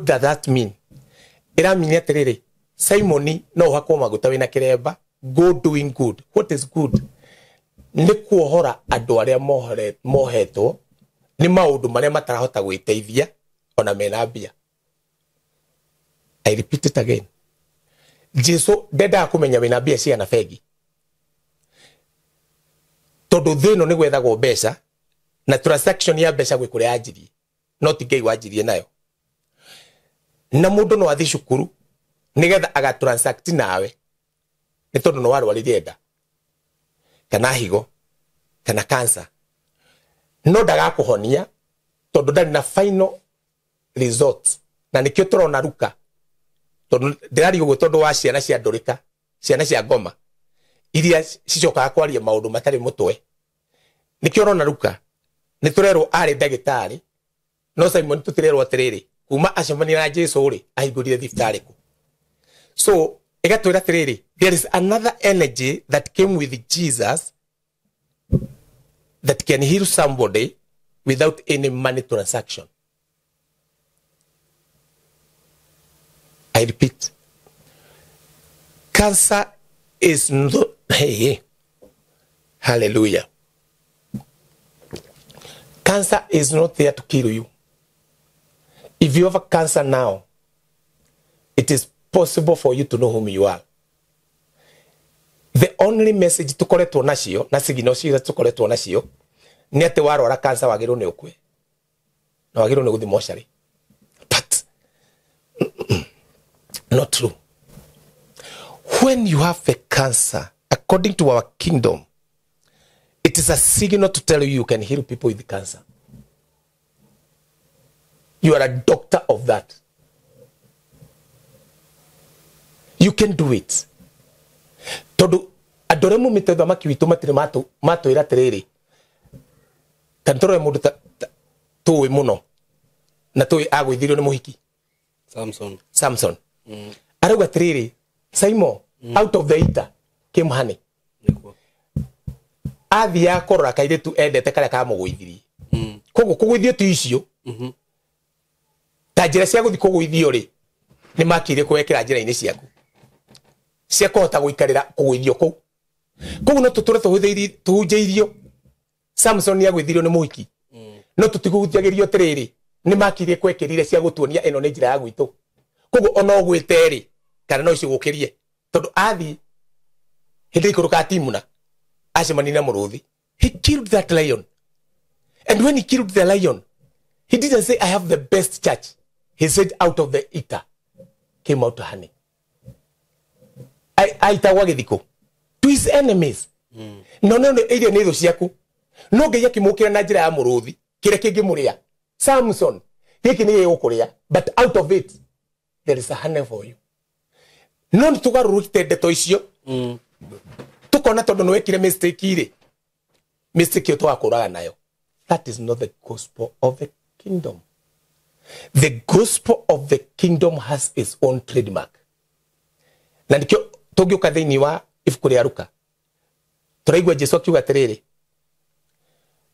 does that mean? Ĩramini atĩrĩrĩ, Simoni no ũhakwo maguta wĩna kĩremba, go doing good. What is good? Nĩ kuohora andũ arĩa mohetwo nĩ maũndũ marĩa matarahota gwĩteithia ona mena mbia. I repeat it again. Jesu ndendaga kũmenya wĩna mbia cigana bengi. Tondũ thĩ ĩno nĩ gwethagwo mbeca na transaction ya mbeca gwĩ kũrĩa yanjirie, no ti Ngai wanjirie nayo. Na mũndũ no athiĩ cukuru nĩgetha aga transact nawe nĩ tondũ no warwarire nda kana higo kana cancer, no ndagakũhonia tondũ ndarĩ na final result. Na nĩkĩo tũrona Ruka, tondũ ndĩraria ũguo tondũ wa ciana cia ndũrĩka, ciana cia ngoma iria cicokaga kwaria maũndũ matarĩ mũtwe. Nĩkĩo ũrona Ruka nĩ tũrerwo arĩ ndagĩtarĩ, no Simon tũtirerwo atĩrĩrĩ kuma acemania na Jesu rĩ ahingũrire thibitarĩ kũ. So ĩgatwĩra atĩrĩrĩ, there is another energy that came with Jesus that can heal somebody without any money transaction. I repeat, cancer is not, hey, hallelujah. Cancer is not there to kill you. If you have a cancer now, it is possible for you to know whom you are. The only message tukoretwo nacio na signal ciothe tukoretwo nacio nĩ atĩ warwara cancer wagĩrĩirwo nĩ ũkue na wagĩrĩirwo nĩ gũthiĩ mocarĩ. But not true. When you have a cancer, according to our kingdom, it is a signal to tell you you can heal people with cancer. You are a doctor of that. You can do it. Tondu andũ arĩa maumĩte ũthamaki witũ matirĩ matwĩra atĩrĩrĩ, ta nĩtũrore mũndũ tũĩ mũno na tũĩ agũithirio nĩ mũhiki Samson. Arauga atĩrĩrĩ, Simon, out of the eater came honey. Athiaga kũrora kairĩtu endete karĩa kamũgũithirie. Koguo kũgũithio ti icio, ta njĩra cia gũthiĩ kũgũithio rĩ, nĩ makĩire kwekĩra njĩra-inĩ ciaku cia kũhota gũikarĩra kũgũithio kũu. Koguo no tũtũre tũhunjĩirio Samson nĩagũithirio nĩ mũhiki, no tũtigũhunjagĩrio atĩrĩrĩ, nĩ makĩire kwekĩrire cia gũtuonia ĩno nĩ njĩra ya gwitũ. Koguo ona ũgwĩte rĩ, kana no icigũkĩrie, tondũ athiĩ hĩndĩ ikũrũka Timuna acemania na mũrũthi. He killed that lion. And when he killed the lion, he didn't say I have the best church. He said out of the eater came out honey. Aitagwa gĩthiko to his enemies. No no iria nĩ thũ ciaku. No Ngai akĩmũkĩra na njĩra ya mũrũthi kĩrĩa kĩngĩmũrĩa. Samson, gĩkĩ nĩ gĩgũkũrĩa, but out of it there is a honey for you. No nĩ tũgarũrũkĩte ndeto icio, tukona tondũ nĩ wekire mistake rĩ, mistake ĩyo twakũraga nayo. That is not the gospel of the kingdom. The gospel of the kingdom has its own trademark. Na nĩkĩo tũngĩũka thĩinĩ wa ibuku rĩa Luka, tũraigua Jesu akiuga atĩrĩrĩ,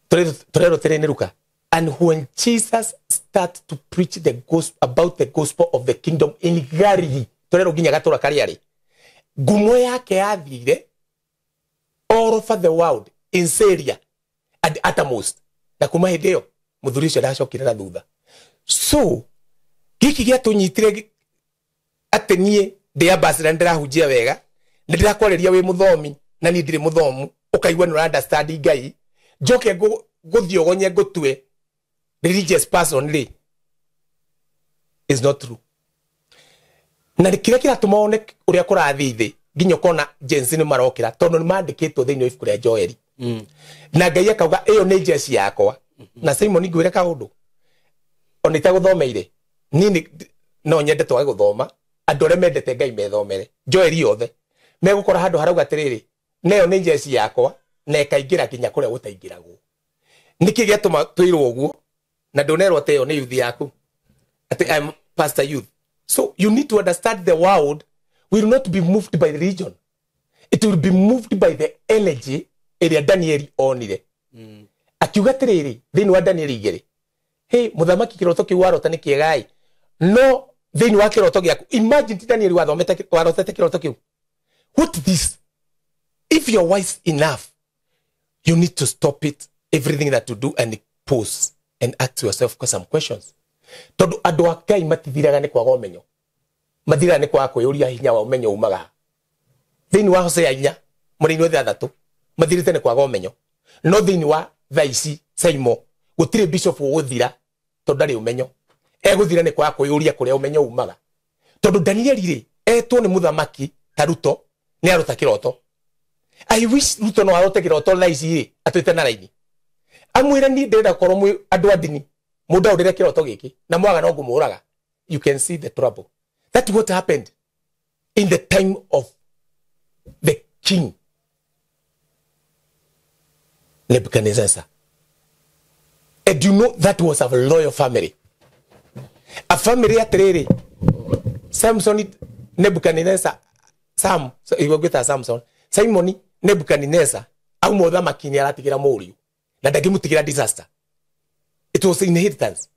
tũrerwo atĩrĩrĩ nĩ Luka, and when Jesus started to preach the gospel about the gospel of the kingdom in Galilee, tũrerwo nginya gatũra karĩa rĩ, ngumo yake yathire all over the world in Syria and uttermost. Na kuma hĩndĩ ĩyo mũthuri ũcio ndacokire na thutha. So gĩkĩ gĩatũnyitire atĩ niĩ ndĩ ambassador, ndĩrahunjia wega, nĩ ndĩrakwarĩria wĩ mũthomi na niĩ ndirĩ mũthomu, ũkaigua nĩ ũra-understand Ngai, njoke ngũthiogonye ngũtue religious person rĩ, is not true. Na kĩrĩa kĩratũma one ũrĩa kũrathiĩ thĩ nginya ũkona Gen Z nĩ marokĩra tondũ nĩ mandĩkĩtwo thĩinĩ wa ibuku rĩa Joeli. Na Ngai akauga ĩyo nĩ jeshi yakwa. Na Simon ngwĩre kaũndũ, ona itagũthomeire niĩ no nyende twage gũthoma, andũ arĩa mendete Ngai methomere Joeli yothe, megũkora handũ harauga atĩrĩrĩ, neyo nĩ jeshi yakwa na ĩkaingĩra nginya kũrĩa gũtaingĩragwo. Nĩkĩ gĩatũma twĩrwo ũguo? Na ndũnerwo atĩ ĩyo nĩ youth yaku, atĩ I'm pastor youth. So you need to understand the world will not be moved by religion. It will be moved by the energy ĩrĩa Danieli onire. Akiuga atĩrĩrĩ thĩinĩ wa Danieli 2, hey, mũthamaki kĩroto kĩu warota nĩ kĩegai, no thĩinĩ wa kĩroto gĩaku, imagine ti Danieli warotete kĩroto kĩu. What this? If you're wise enough, You need to stop it, everything that you do, and pause and ask yourself some questions. Tondu andu a Ngai matithiraga ni kwaga umenyo, mathiraga ni kwaga kwiyuria hinya wa umenyo umaga. Thiini wa Hosea 4 mũrĩinĩ wa 6 mathirite ni kwaga umenyo. No thiini wa thaa ici Saimo gutire bishop uguthira tondu ndari umenyo, eguthira ni kwaga kwiyuria kuria umenyo umaga. Tondu Danieli ri etwo ni muthamaki ta Ruto ni arota kiroto. I wish Ruto no arote kiroto thaa ici ri atwite na raini amwire ni ndirenda korwo mwi andu a ndini mundaurire kiroto giki na mwaga no ngumuraga. You can see the trouble. That's what happened in the time of the king Nebuchadnezzar. And you know that was a loyal family. A family atiriri Samson Nebuchadnezzar Sam so igweta Samson Simon Nebuchadnezzar au muthamaki ni aratigira muriu na ndangimutigira disaster. It was inheritance.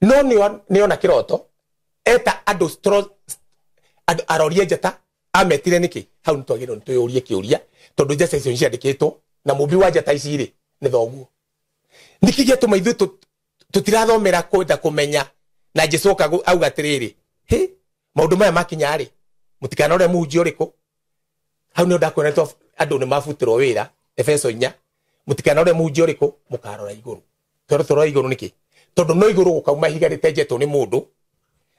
No ni ona kiroto eta andu arorie njata ametire niki hau nitwagirwo nitwiyurie kiuria tondu njata icio ciandikitwo na mumbi wa njata ici ri ni thoguo. Niki giatuma ithuĩ tutirathomera kwenda kumenya na Jesu auga atiriri he maundu maya makinya ri mutikanore muhunjia uriku. Hau nio ndakwona andu ni mabutirwo wira Efeso 4 mutikanore muhunjia uriku mukarora iguru. Toro toro iguru niki tondu no iguru gukauma ihiga ritenjetwo ni mundu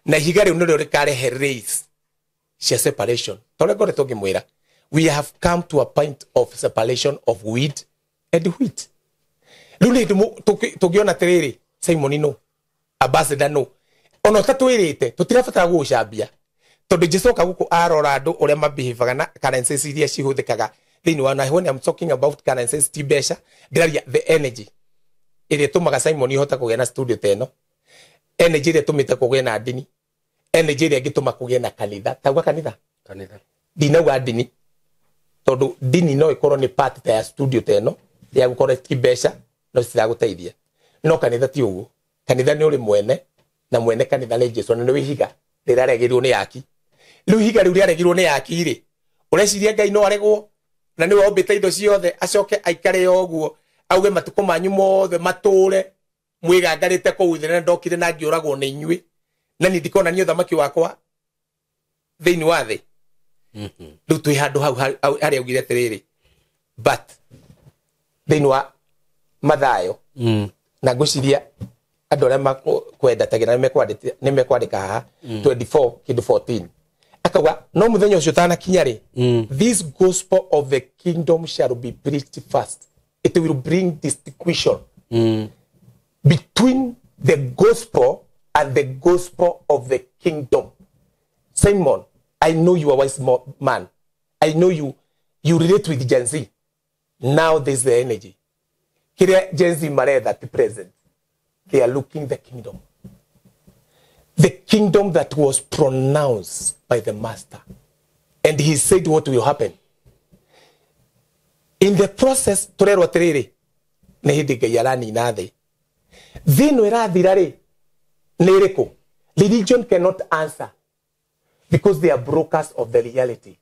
na ihiga riu nirio rikarehe race cia separation. Tore ngoretwo ngimwira we have come to a point of separation of weed and wheat. Riu ni tungiona atiriri Simon no ambassador no ona utatwirite tutirabatara gugucambia tondu Jesu oka guku arora andu uria mabehavaga na currencies iria cihuthikaga thiini wa, na when I'm talking about currencies ti mbeca ndiraria the energy iria itumaga Simon ihota kugĩa na studio ta ĩno, energy iria ĩtũmĩte kũgĩe na ndini, energy iria ĩngĩtũma kũgĩe na kanitha. Tauga kanitha ndinauga ndini tondu ndini no ĩkorwo nĩ part ta ya studio ta ĩno ya gũkorwo ti mbeca no citiragũteithia. No kanitha ti ũguo. Kanitha nĩ ũrĩ mwene na mwene kanitha nĩ Jesu na nĩ ihiga rĩraregirwo nĩ aki. Rĩu ihiga rĩu rĩaregirwo nĩ aki rĩ, ũreciria Ngai no aregwo na nĩwe ombĩte indo ciothe acoke aikare ũguo auge matukũ manyu mothe matũre mwĩgangarĩte kũu thĩ na ndokire na ngĩũragwo nĩ inyuĩ na niĩ ndikonania ũthamaki wakwa thĩinĩ wa thĩ. Rĩu twĩ handũ hau harĩa augire atĩrĩrĩ but thĩinĩ wa Mathayo na ngwĩciria andũ arĩa makwenda tagira nĩ mekwandĩka haha 24 kĩndũ 14 akauga no mũthenya ũcio ũtanakinya rĩ, this gospel of the kingdom shall be preached first. It will bring distinction between the gospel and the gospel of the kingdom. Simon, I know you are a wise man. I know you relate with Gen Z. Now there's the energy. Kiria Gen Z maretha at the present. They are looking the kingdom. The kingdom that was pronounced by the master. And he said what will happen. In the process, turerwo atiriri nĩ hĩndĩ Ngai aranina thĩ. Thĩ ĩno ĩrathira rĩ nĩ ĩrĩkũ? Religion cannot answer because they are brokers of the reality.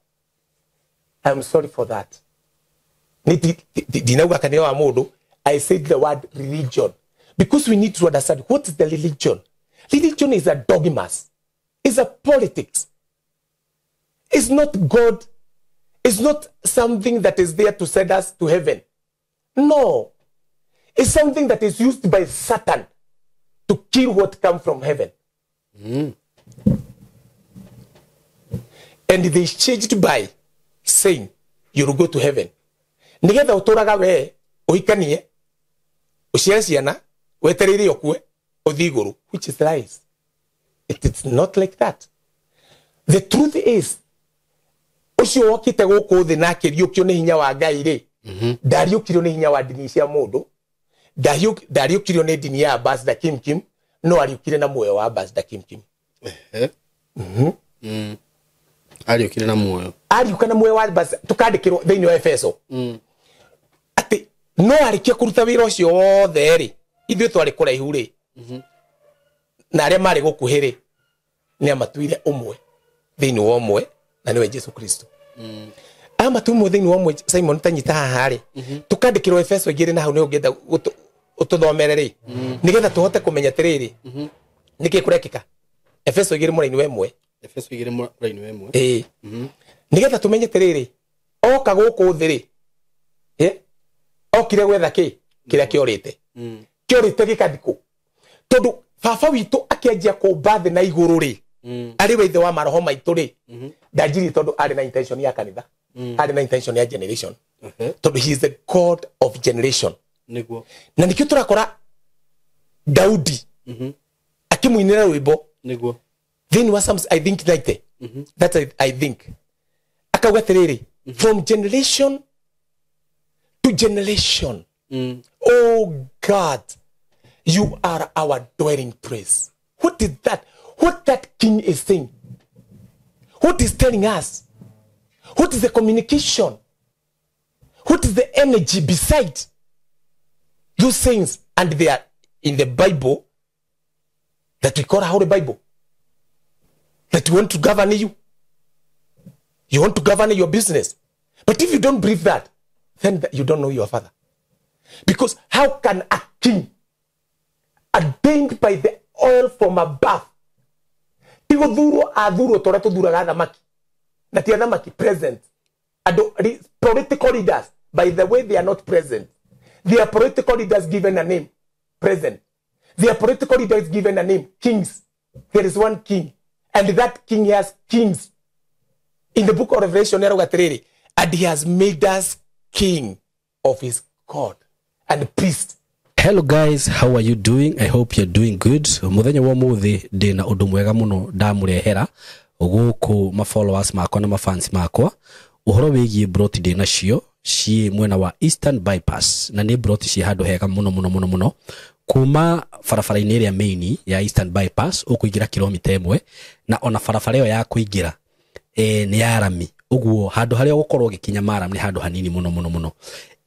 I'm sorry for that. Ndinauga kanitha wa mũndũ, I said the word religion because we need to understand what is the religion. Religion is a dogmas. It's a politics. It's not God. It's not something that is there to send us to heaven. No. It's something that is used by Satan to kill what comes from heaven. And they changed by saying, you will go to heaven. Nigetha uturaga we, uhikanie, uciare ciana, wetereire ukue, uthii iguru, which is lies. It is not like that. The truth is, ucio wokite guku thi na akiriukio ni hinya wa Ngai ri, ndariukirio ni hinya wa ndini cia mundu, ndariukirio ni ndini ya Ambassador Kim Kim, no ariukire na muoyo wa Ambassador Kim Kim. Ariukire na muoyo. Ariuka na muoyo wa Ambassador tukandikirwo thiini wa Efeso. Ati no arikia kuruta wira ucio wothe ri, ithuĩ twarĩ kũraihu ri, na arĩa marĩ gũkuhĩ ri, nĩ amatuire ũmwe thĩinĩ wa ũmwe na nĩwe Jesu Kristo. Aya matumwo thĩinĩ wa ũmwe Simon tanyita haha rĩ, tũkandĩkĩrwo Efeso 2 na hau nĩ ũngĩenda ũtũthomere rĩ, nĩgetha tũhote kũmenya atĩrĩrĩ nĩkĩ kũrekĩka. Efeso 2 mũraini wa 1. Efeso 2 mũraini wa 1. Ĩĩ. Nĩgetha tũmenye atĩrĩrĩ, oka gũkũ thĩ rĩ, okire gwetha kĩ kĩrĩa kĩorĩte. Kĩorĩte gĩkathikũ. Tondũ baba witũ akĩanjia kũmba thĩ na igũrũ rĩ, arĩ we ithe wa maroho maitũ rĩ, ndanjirie tondũ arĩ na intention ya kanitha, arĩ na intention ya generation. Tondũ he is the God of generation. Nĩguo. Na nĩkĩo tũrakora Daudi akĩmũinĩra rwĩmbo Nĩguo. thĩinĩ wa Psalms, I think 90. That's I think. Akauga atĩrĩrĩ, from generation to generation, oh God, you are our dwelling place. What is that? What that king is saying? What is telling us? What is the communication? What is the energy beside those things? And they are in the Bible that we call a Holy Bible. That we want to govern you. You want to govern your business. But if you don't believe that, then you don't know your father. Because how can a king ordained by the oil from above, ti guthurwo athurwo ta ũrĩa tũthuraga athamaki, na ti athamaki present, political leaders, by the way, they are not present. They are political leaders given a name, present. They are political leaders given a name, kings. There is one king, and that king has kings. In the book of Revelation, and he has made us king of his God and priest. Hello guys, how are you doing? I hope you're doing good. Muthenya wa muthi ndina undu mwega muno ndamurehera guku ma followers makwa na ma fans makwa. Uhoro wigie broti ndina cio ci mwena wa Eastern Bypass, na ni broti ci handu hega muno muno muno muno. Kuma barabara-inĩ ĩrĩa main ya Eastern Bypass ũkũingĩra kilomita 1, na ona barabara ĩyo ya kũingĩra nĩ ya rami. Ũguo handũ harĩa ũgũkorwo ũgĩkinya maram nĩ handũ hanini muno muno muno.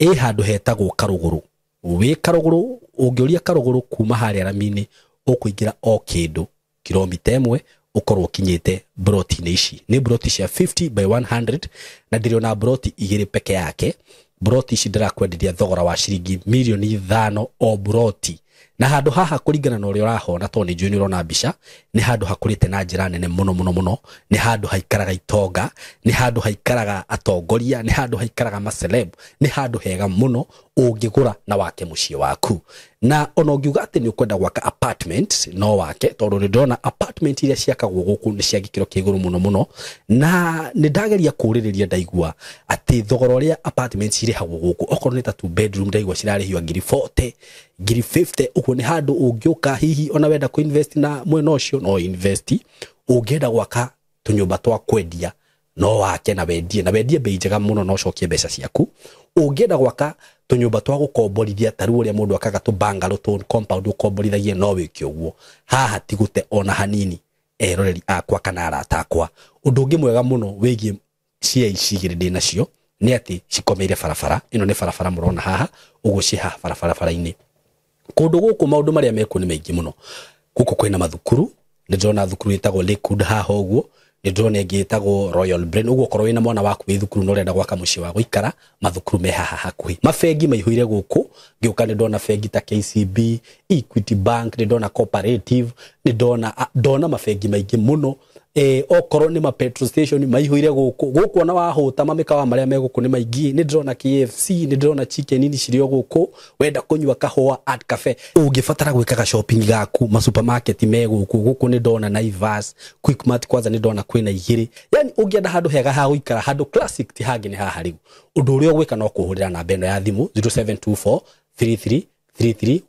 Ĩ handũ hetagwo Karũgũrũ. Wĩ Karũgũrũ, ũngĩũria Karũgũrũ kuma harĩa rami-inĩ ũkũingĩra o kĩndũ kilomita 1 ũkorwo ũkinyĩte broti-inĩ ici. Nĩ broti cia 50 by 100 na ndĩrĩ broti 2 peke yake. Broti ici ndĩrakwenderia thogora wa ciringi milioni 5 o broti. Na handũ haha kũringana na ũrĩa ũrahona, tondũ nĩ njũĩ nĩ ũrona mbica, nĩ handũ hakũrĩte na njĩra nene mũno mũno mũno. Nĩ handũ haikaraga itonga, nĩ handũ haikaraga atongoria, nĩ handũ haikaraga maceleb, nĩ handũ hega mũno ũngĩgũra na wake mũciĩ waku. Na ona ũngiuga atĩ nĩ ũkwenda gwaka apartment, no wake, tondũ nĩ ndĩrona apartment iria ciakagwo gũkũ nĩ cia gĩkĩro kĩa igũrũ mũno mũno. Na nĩ ndageria kũũrĩrĩria ndaigua atĩ thogora ũrĩa apartment cirĩhagwo gũkũ, okorwo nĩ ta 2 bedroom ndaigua cirarĩhio ngiri 40, ngiri 50. Ũguo nĩ handũ ũngĩũka hihi ona wenda kũ-invest na mwena ũcio no invest. Ũngĩenda gwaka tũnyũmba twa kwendia no wake na wendie, na wendie bei njega mũno na ũcokie mbeca ciaku. Ũngĩenda gwaka tũnyũmba twa gũkomborithia ta rĩu ũrĩa mũndũ akaga tũ bungalow tũ compound ũkomborithagie, no wĩke ũguo. Haha ti gũte ona hanini, eroreri akwa kana arata akwa. Ũndũ ũngĩ mwega mũno wĩgiĩ cia ici igĩrĩ ndĩ nacio nĩ atĩ cikomeire barabara. Ĩno nĩ barabara mũrona haha, ũguo ciĩ haha barabara-inĩ. Kũndũ gũkũ maũndũ marĩa mekuo nĩ maingĩ mũno. Gũkũ kwĩna mathukuru, nĩ ndĩrona thukuru ĩtagwo Lakewood haha ũguo, nĩ ndĩrona ĩngĩ ĩtagwo Royal Brain. Ũguo okorwo wĩna mwana waku wĩ thukuru na ũrenda gwaka mũciĩ wa gũikara, mathukuru me haha hakuhĩ. Mabengi maihũire gũkũ, ngĩũka nĩ ndona bengi ta KCB, Equity Bank, nĩ ndona Cooperative, nĩ ndona mabengi maingĩ mũno. Okorwo nĩ ma petrol station maihũire gũkũ. Gũkũ ona wahũta mamĩkawa marĩa me gũkũ nĩ maingĩ. Nĩ ndĩrona KFC, nĩ ndĩrona chicken ini cirĩ o gũkũ. Wenda kũnyua kahũa at cafe, ũngĩbatara gwĩkaga shopping gaku, ma supermarket me gũkũ. Gũkũ nĩ ndona Naivas, Quickmart kwanza nĩ ndona kwĩna 2. Yani ũngĩenda handũ hega ha gũikara, handũ classic ti hangĩ nĩ haha rĩu. Ũndũ ũrĩa ũgwĩka no kũhũrĩra namba ĩno ya thimũ 0724 33 3313,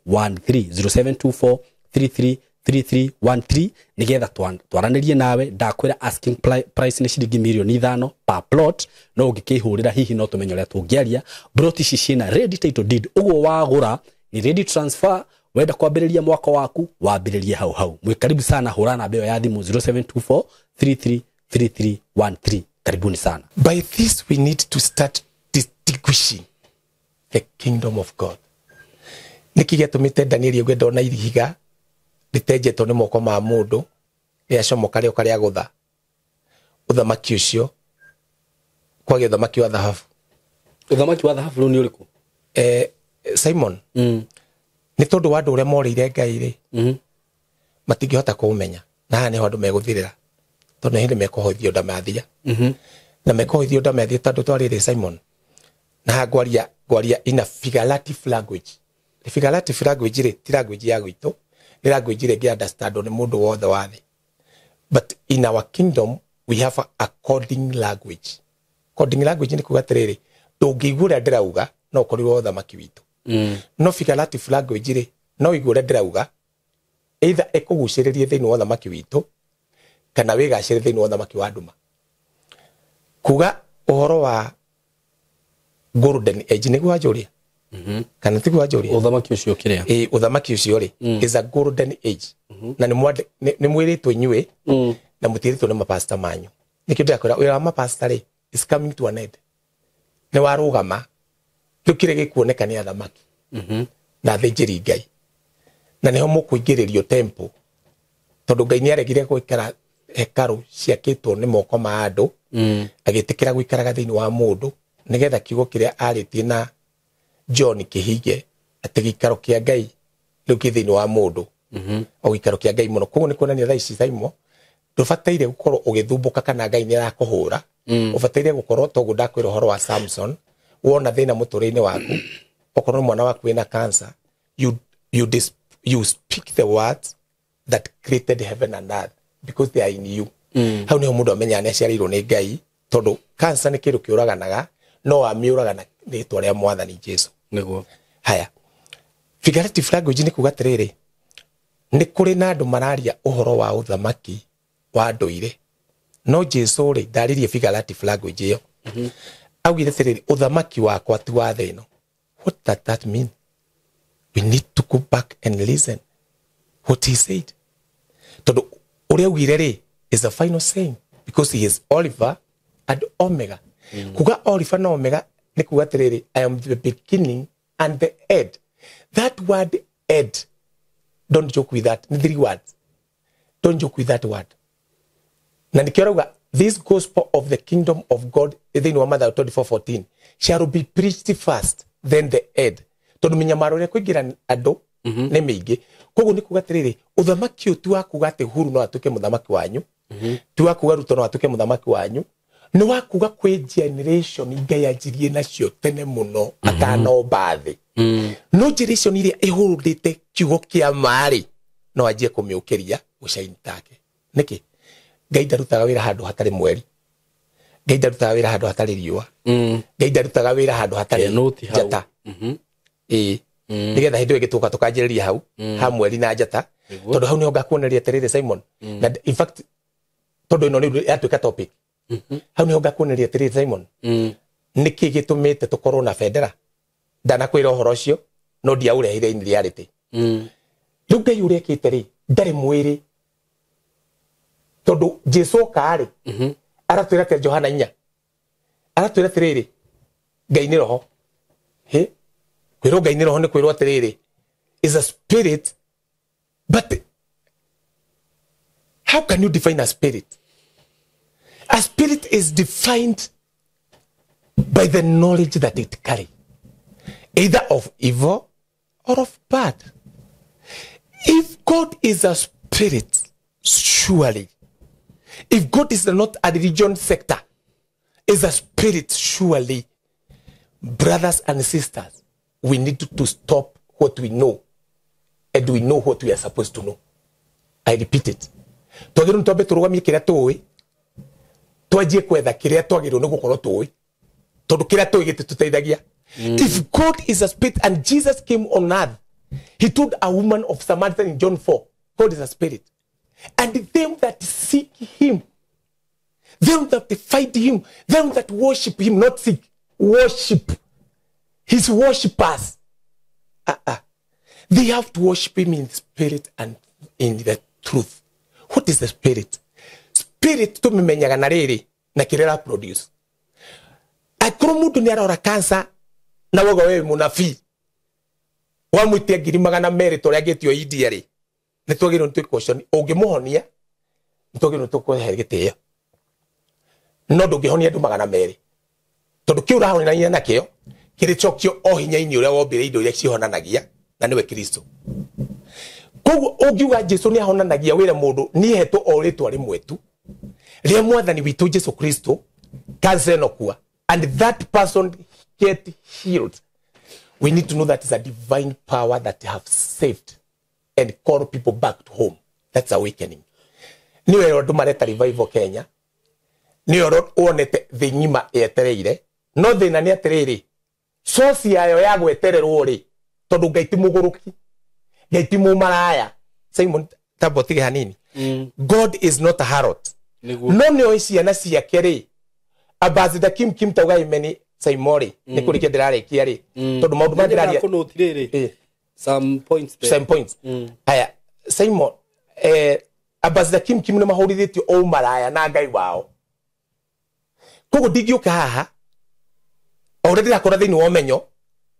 0724 33 3313, nigetha twaranĩrie nawe. Ndakwĩra asking price nĩ ciringi milioni 5 per plot, no ũngĩkĩhũrĩra hihi no tũmenye ũrĩa tũngĩaria. Broti ici ciĩna ready title deed, ũguo wagũra ni ready transfer. Wenda kwambĩrĩria mwaka waku wambĩrĩrie hau hau. Mwĩ karibu sana, hũra namba ĩyo ya thimũ 0724 33 3313. Karibuni sana. By this we need to start distinguishing the kingdom of God. Nĩkĩ gĩatũmĩte Danieli aigue ndona ihiga rĩtenjetwo nĩ moko ma mũndũ rĩacomoka rĩoka rĩagũtha ũthamaki ũcio Kwagĩa ũthamaki wa thahabu. Ũthamaki wa thahabu rĩu nĩ ũrĩkũ? Simon, nĩ tondũ wa andũ ũrĩa morĩire Ngai rĩ, matingĩhota kũũmenya, na haha nĩho andũ megũthirĩra, tondũ nĩ hĩndĩ mekũhoithio ndamathia, na mekũhoithio ndamathia tondũ twarĩrĩ Simon, na haha ngwaria in a figurative language. The figurative language rĩ ti language ya gwitũ, nĩ language ĩrĩa ĩngĩ understand nĩ mũndũ wothe wa thĩ. But in our kingdom we have a coding language. Coding language nĩ kuga atĩrĩrĩ, ndũngĩigua ũrĩa ndĩrauga no ũkorirwo ũthamaki witũ. No figurative language rĩ, no ũigue ũrĩa ndĩrauga, either ĩkũgucĩrĩrie thĩinĩ wa ũthamaki witũ kana wĩgacĩre thĩinĩ wa ũthamaki wa nduma. Kuga ũhoro wa golden age nĩguo wanjũria? Kana tiguo wanjũria? Ũthamaki ũcio kĩrĩa? Ĩĩ, ũthamaki ũcio rĩ, is a golden age. Na nĩ mwĩrĩtwo inyuĩ, na mũtiĩrĩtwo nĩ mapasta manyu. Nĩkĩo ndĩrakwĩra wĩra wa mapasta rĩ is coming to an end. Nĩ warũgama, rĩu kĩrĩa gĩkuoneka nĩ athamaki na athĩnjĩri Ngai, na nĩho mũkũingĩrĩrio temple, tondũ Ngai nĩaregire gũikara hekarũ ciakĩtwo nĩ moko ma andũ, agĩtĩkĩra gũikaraga thĩinĩ wa mũndũ, nĩgetha kiugo kĩrĩa arĩtie na John kĩhinge, atĩ gĩikaro kĩa Ngai rĩu kĩ thĩinĩ wa mũndũ, o gĩikaro kĩa Ngai mũno. Koguo nĩ kuonania thaa ici Simon, ndũbataire gũkorwo ũgĩthumbũka kana Ngai nĩ arakũhũra, ũbataire gũkorwo toguo ndakwĩra ũhoro wa Samson, wona thĩna mũtũrĩre-inĩ waku, okorwo nĩ mwana waku wĩna cancer, you speak the words that created heaven and earth because they are in you. Hau niho mũndũ amenyaga nĩ aciarĩirwo nĩ Ngai, tondũ cancer nĩ kĩndũ kĩũraganaga, no amĩũraga na rĩtwa rĩa Mwathani Jesu. Nĩguo. Haya, figurative language nĩ kuga atĩrĩrĩ, nĩ kũrĩ na andũ mararia ũhoro wa ũthamaki wa ndũire, no Jesu rĩ ndaririe figurative language ĩyo. Augire atĩrĩrĩ, ũthamaki wakwa ti wa thĩ ĩno. What does that mean? We need to go back and listen what he said. Tondũ ũrĩa augire rĩ is a final saying, because he is Oliver and Omega. Kuga Oliver na Omega nĩ kuga atĩrĩrĩ, I am the beginning and the end. That word end, don't joke with that. Ni three words. Don't joke with that word. Na nĩkĩo arauga, this gospel of the kingdom of God thĩinĩ wa Mathayo 24:14 shall be preached first, then the end. Tondũ mĩnyamaro ĩrĩa kũingĩra andũ nĩ mĩingĩ. Koguo nĩ kuga atĩrĩrĩ, ũthamaki ũyũ ti wa kuga atĩ Uhuru no atuĩke mũthamaki wanyu, ti wa kuga Ruto no atuĩke mũthamaki wanyu, nĩ wa kuga kwĩ generation Ngai anjirie nacio tene mũno atanomba thĩ. No generation ĩrĩa ĩhũrũrĩte kiugo kĩa ma-rĩ, no anjie kũmĩũkĩria gũcaini take. Nĩkĩ? Ngai ndarutaga wĩra handũ hatarĩ mweri, Ngai ndarutaga wĩra handũ hatarĩ riũa, Ngai ndarutaga wĩra handũ hatarĩ njata. Ĩĩ, nĩgetha hĩndĩ ĩyo ĩngĩ tũka tũkanjĩrĩria hau ha mweri na njata, tondũ hau nĩho ngakuoneria atĩrĩrĩ Simon, na in fact tondũ ĩno rĩu yatuĩka topic, hau nĩho ngakuoneria atĩrĩrĩ Simon, nĩkĩ gĩtũmĩte tũkorwo na bendera. Ndanakwĩra ũhoro ũcio no ndiaũrehire in reality. Rĩu Ngai ũrĩa ekĩte rĩ ndarĩ mwĩrĩ, tondũ Jesu oka rĩ aratwĩra atĩa Johana 4, aratwĩra atĩrĩrĩ Ngai nĩ roho. Hĩ, kwĩrwo Ngai nĩ roho nĩ kwĩrwo atĩrĩrĩ is a spirit, but how can you define a spirit? A spirit is defined by the knowledge that it carries, either of evil or of bad. If God is a spirit, surely, if God is not a religion sector, is a spirit, surely, brothers and sisters, we need to stop what we know, and we know what we are supposed to know. I repeat it. Twagĩrĩirwo nĩ twambe tũrũgamie kĩrĩa tũĩ, twanjie kwetha kĩrĩa twagĩrĩirwo nĩ gũkorwo tũĩ, tondũ kĩrĩa tũĩ gĩtitũteithagia. If God is a spirit and Jesus came on earth, he told a woman of Samaritan in John 4, God is a spirit. And them that seek him, them that find him, them that worship him, not seek, worship, his worshippers, they have to worship him in spirit and in the truth. What is the spirit? Spirit tumimenyaga na rĩrĩ na kĩrĩa produce. Akorwo mũndũ nĩ arora cancer na woga wewe mũnabii wamwĩtia 200,000 tũrĩa angĩtio India rĩ, nĩ twagĩrĩirwo nĩ twĩ ũngĩmũhonia nĩ twagĩrĩirwo nĩ tũkũhe gĩtĩo, no ndũngĩhonia andũ 200. Tondu kiu urahonania nakio kĩrĩcokio o hinya-inĩ ũrĩa wombire indo iria cihonanagia na nĩwe Kristo. Koguo ũngiuga Jesu nĩ ahonanagia wĩra mũndũ niĩ hetwo o rĩtwa rĩmwe tu rĩa mwathani witũ Jesu Kristo, cancer no kua, and that person get healed. We need to know that it's a divine power that have saved and called people back to home. That's awakening. Niwe andũ mareta revival Kenya, nĩ wonete thĩ ng'ima yetereire, no thĩna nĩ atĩrĩrĩ, source yayo ya gwetererwo rĩ, tondũ Ngai ti mũgũrũki, Ngai ti mũmaraya. Simon tambo tige hanini. God is not a harlot. No nĩ oĩ ciana ciake rĩ, Ambassador Kim Kim tauga imeni Simon nĩ kũrĩkia ndĩrarĩkia rĩ, tondũ maũndũ marĩa ndĩraria kũnũti rĩrĩ some points there. Some points. Aya Simon, Ambassador Kim Kim nĩ mahũrithĩtio o maraya na Ngai wao. Koguo ndingĩũka haha o ũrĩa ndĩrakora thĩinĩ wa ũmenyo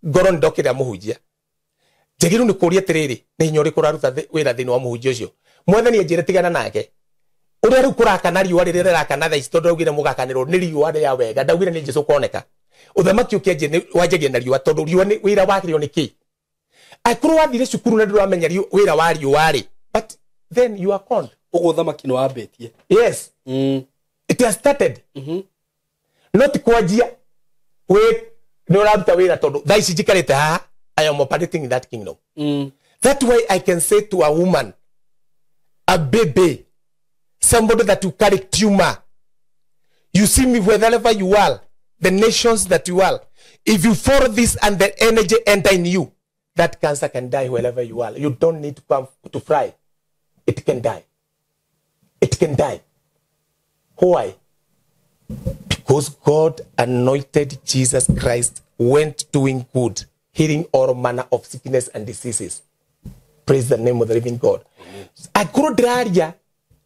ngoro nĩ ndokĩrĩra mũhunjia, njagĩrĩirwo nĩ kũũria atĩrĩrĩ, nĩ hinya ũrĩkũ ũraruta wĩra thĩinĩ wa mũhunjia ũcio? Mwathani anjĩre tigana nake. Ũrĩa rĩu kũrakana riũa rĩrĩa rĩrakana thaa ici, tondũ ndaugire mũgakanĩrwo nĩ riũa rĩa wega, ndaugire nĩ Jesũ ũkoneka. Ũthamaki ũkĩanjia wanjagia na riũa, tondũ riũa nĩ wĩra warĩo nĩ kĩ? Angĩkorwo wathire cukuru na ndũramenya wĩra wa riũa rĩ, but then you are conned. Ũguo ũthamaki nĩ wambĩtie. Yes. It has started. Not kwanjia we nĩ ũraruta wĩra, tondũ thaa ici njikarĩte haha, I am operating in that kingdom. That way I can say to a woman, a baby, somebody that you carry tumor, you see me wherever you are, the nations that you are, if you follow this and the energy enter in you, that cancer can die wherever you are. You don't need to come to fry. It can die. It can die. Why? Because God anointed Jesus Christ, went doing good, healing all manner of sickness and diseases. Praise the name of the living God. Angĩkorwo ndĩraria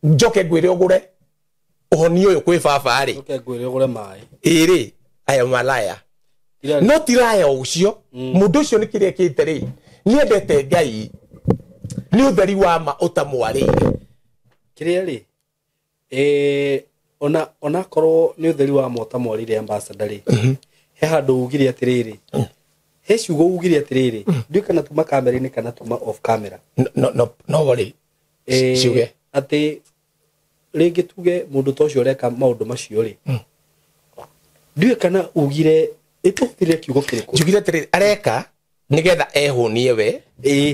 njoke ngwĩre ũgũre ũhonio ũyũ kwĩ baba rĩ, Njoke ngwĩre ũgũre maĩ. Ĩrĩ, I am a liar. No ti liar ũcio, mũndũ ũcio nĩ kĩrĩa ekĩte rĩ, nĩendete Ngai, nĩ ũtheri wa ma ũtamwarĩire. Kĩrĩa rĩ, onakorwo nĩ ũtheri wa ma ũtamwarĩire ambassador rĩ, he handũ ugire atĩrĩrĩ, he ciugo ugire atĩrĩrĩ, ndiũĩ kana tuma kamera-inĩ kana tuma off camera. No, no, no worry. Ciuge. Atĩ rĩngĩ tuge mũndũ ta ũcio ũreka maũndũ macio rĩ, ndiũĩ kana ugire ĩtũhũthĩre kiugo kĩrĩkũ. Njugire atĩrĩrĩ, areka nĩgetha ehũnie we,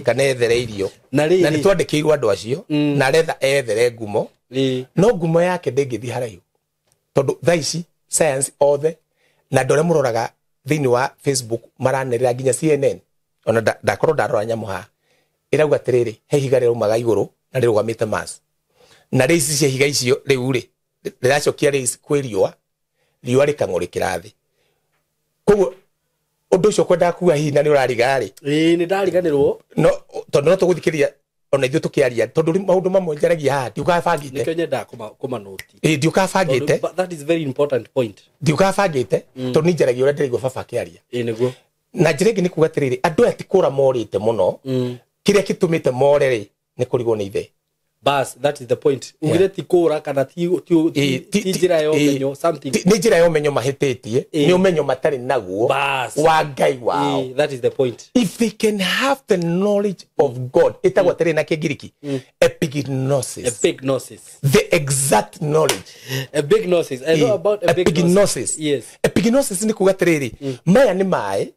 kana ethere irio. Na rĩrĩ, na nĩ twandĩkĩirwo andũ acio, na aretha ethere ngumo, no ngumo yake ndĩngĩthiĩ haraihu, tondũ thaa ici science othe na andũ arĩa mũroraga thĩinĩ wa Facebook maranĩrĩra nginya CNN, ona ndakorwo ndarora nyamũ haha ĩrauga atĩrĩrĩ, he ihiga rĩraumaga igũrũ na rĩrũgamĩte Mars, na rĩ ici cia ihiga icio rĩu rĩ rĩracokia rĩ kwĩ riũa, riũa rĩkang'ũrĩkĩra thĩ. Koguo ũndũ ũcio kwendaga kuga hihi na nĩ ũrariga rĩ, Ĩĩ, nĩ ndariganĩrwo. No tondũ no tũgũthikĩrĩria ona ithuĩ tũkĩaria, tondũ maũndũ mamwe njaragia haha ndiũkaga bangĩte. Nĩkĩo nyendaga kũmanũti. Ĩĩ, ndiũkaga bangĩte. But that is very important point. Ndiũkaga bangĩte, tondũ niĩ njaragia ũrĩa ndĩraigua baba akĩaria. Ĩĩ, nĩguo. Na njĩra ĩngĩ nĩ kuga atĩrĩrĩ, andũ aya ti kũra morĩte mũno, kĩrĩa gĩtũmĩte more rĩ nĩ kũrigwo nĩ ithe. Bas, that is the point. Ugire ti kũra kana ti njĩra ya ũmenyo, something. Nĩ njĩra ya ũmenyo mahĩtĩtie, nĩ ũmenyo matarĩ naguo wa Ngai wao. That is the point. If they can have the knowledge of God, ĩtagwo atĩrĩ na Kĩngiriki, epignosis. Epignosis. The exact knowledge. Epignosis. I know about epignosis. Yes. Epignosis nĩ kuga atĩrĩrĩ, maya nĩ maĩ,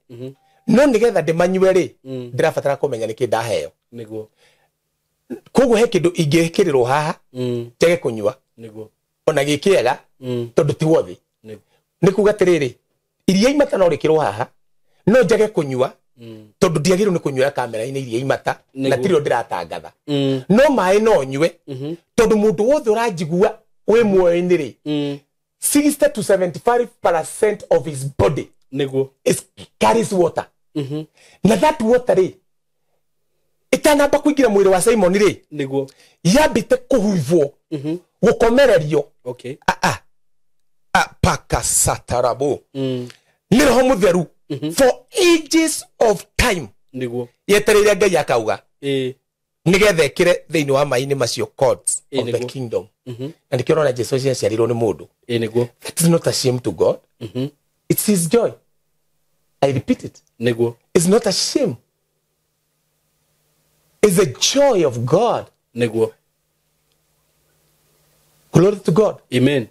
no nĩgetha ndĩmanyue rĩ, ndĩrabatara kũmenya nĩkĩ ndaheo. Nĩguo. Koguo he kĩndũ ingĩkĩrĩrwo haha, njage kũnyua. Nĩguo. Ona gĩkĩega, tondũ ti wothi. Nĩ kuga atĩrĩrĩ, iria imata no rĩkĩrwo haha, no njage kũnyua, tondũ ndiagĩrĩirwo nĩ kũnyuĩra kamera-inĩ iria imata, na tirĩo ndĩratangatha. No maĩ no nyue, tondũ mũndũ wothe ũranjigua wĩ muoyo-inĩ rĩ, 60 to 75% of his body Nĩguo. is carries water. Na that water rĩ, itanamba kũingĩra mwĩrĩ wa Simon rĩ, Nĩguo. yambĩte kũhuivwo, gũkomererio. Okay. Pakasatarabo. Nĩ roho mũtheru for ages of time. Nĩguo. Yetereire Ngai akauga. Nĩgetha ĩkĩre thĩinĩ wa maĩ-inĩ macio courts of the kingdom. Na nĩkĩo ũrona Jesũ aciarirwo nĩ mũndũ. Nĩguo. That is not a shame to God. It's his joy. I repeat it. Niguo. It's not a shame. It's the joy of God. Niguo. Glory to God. Amen.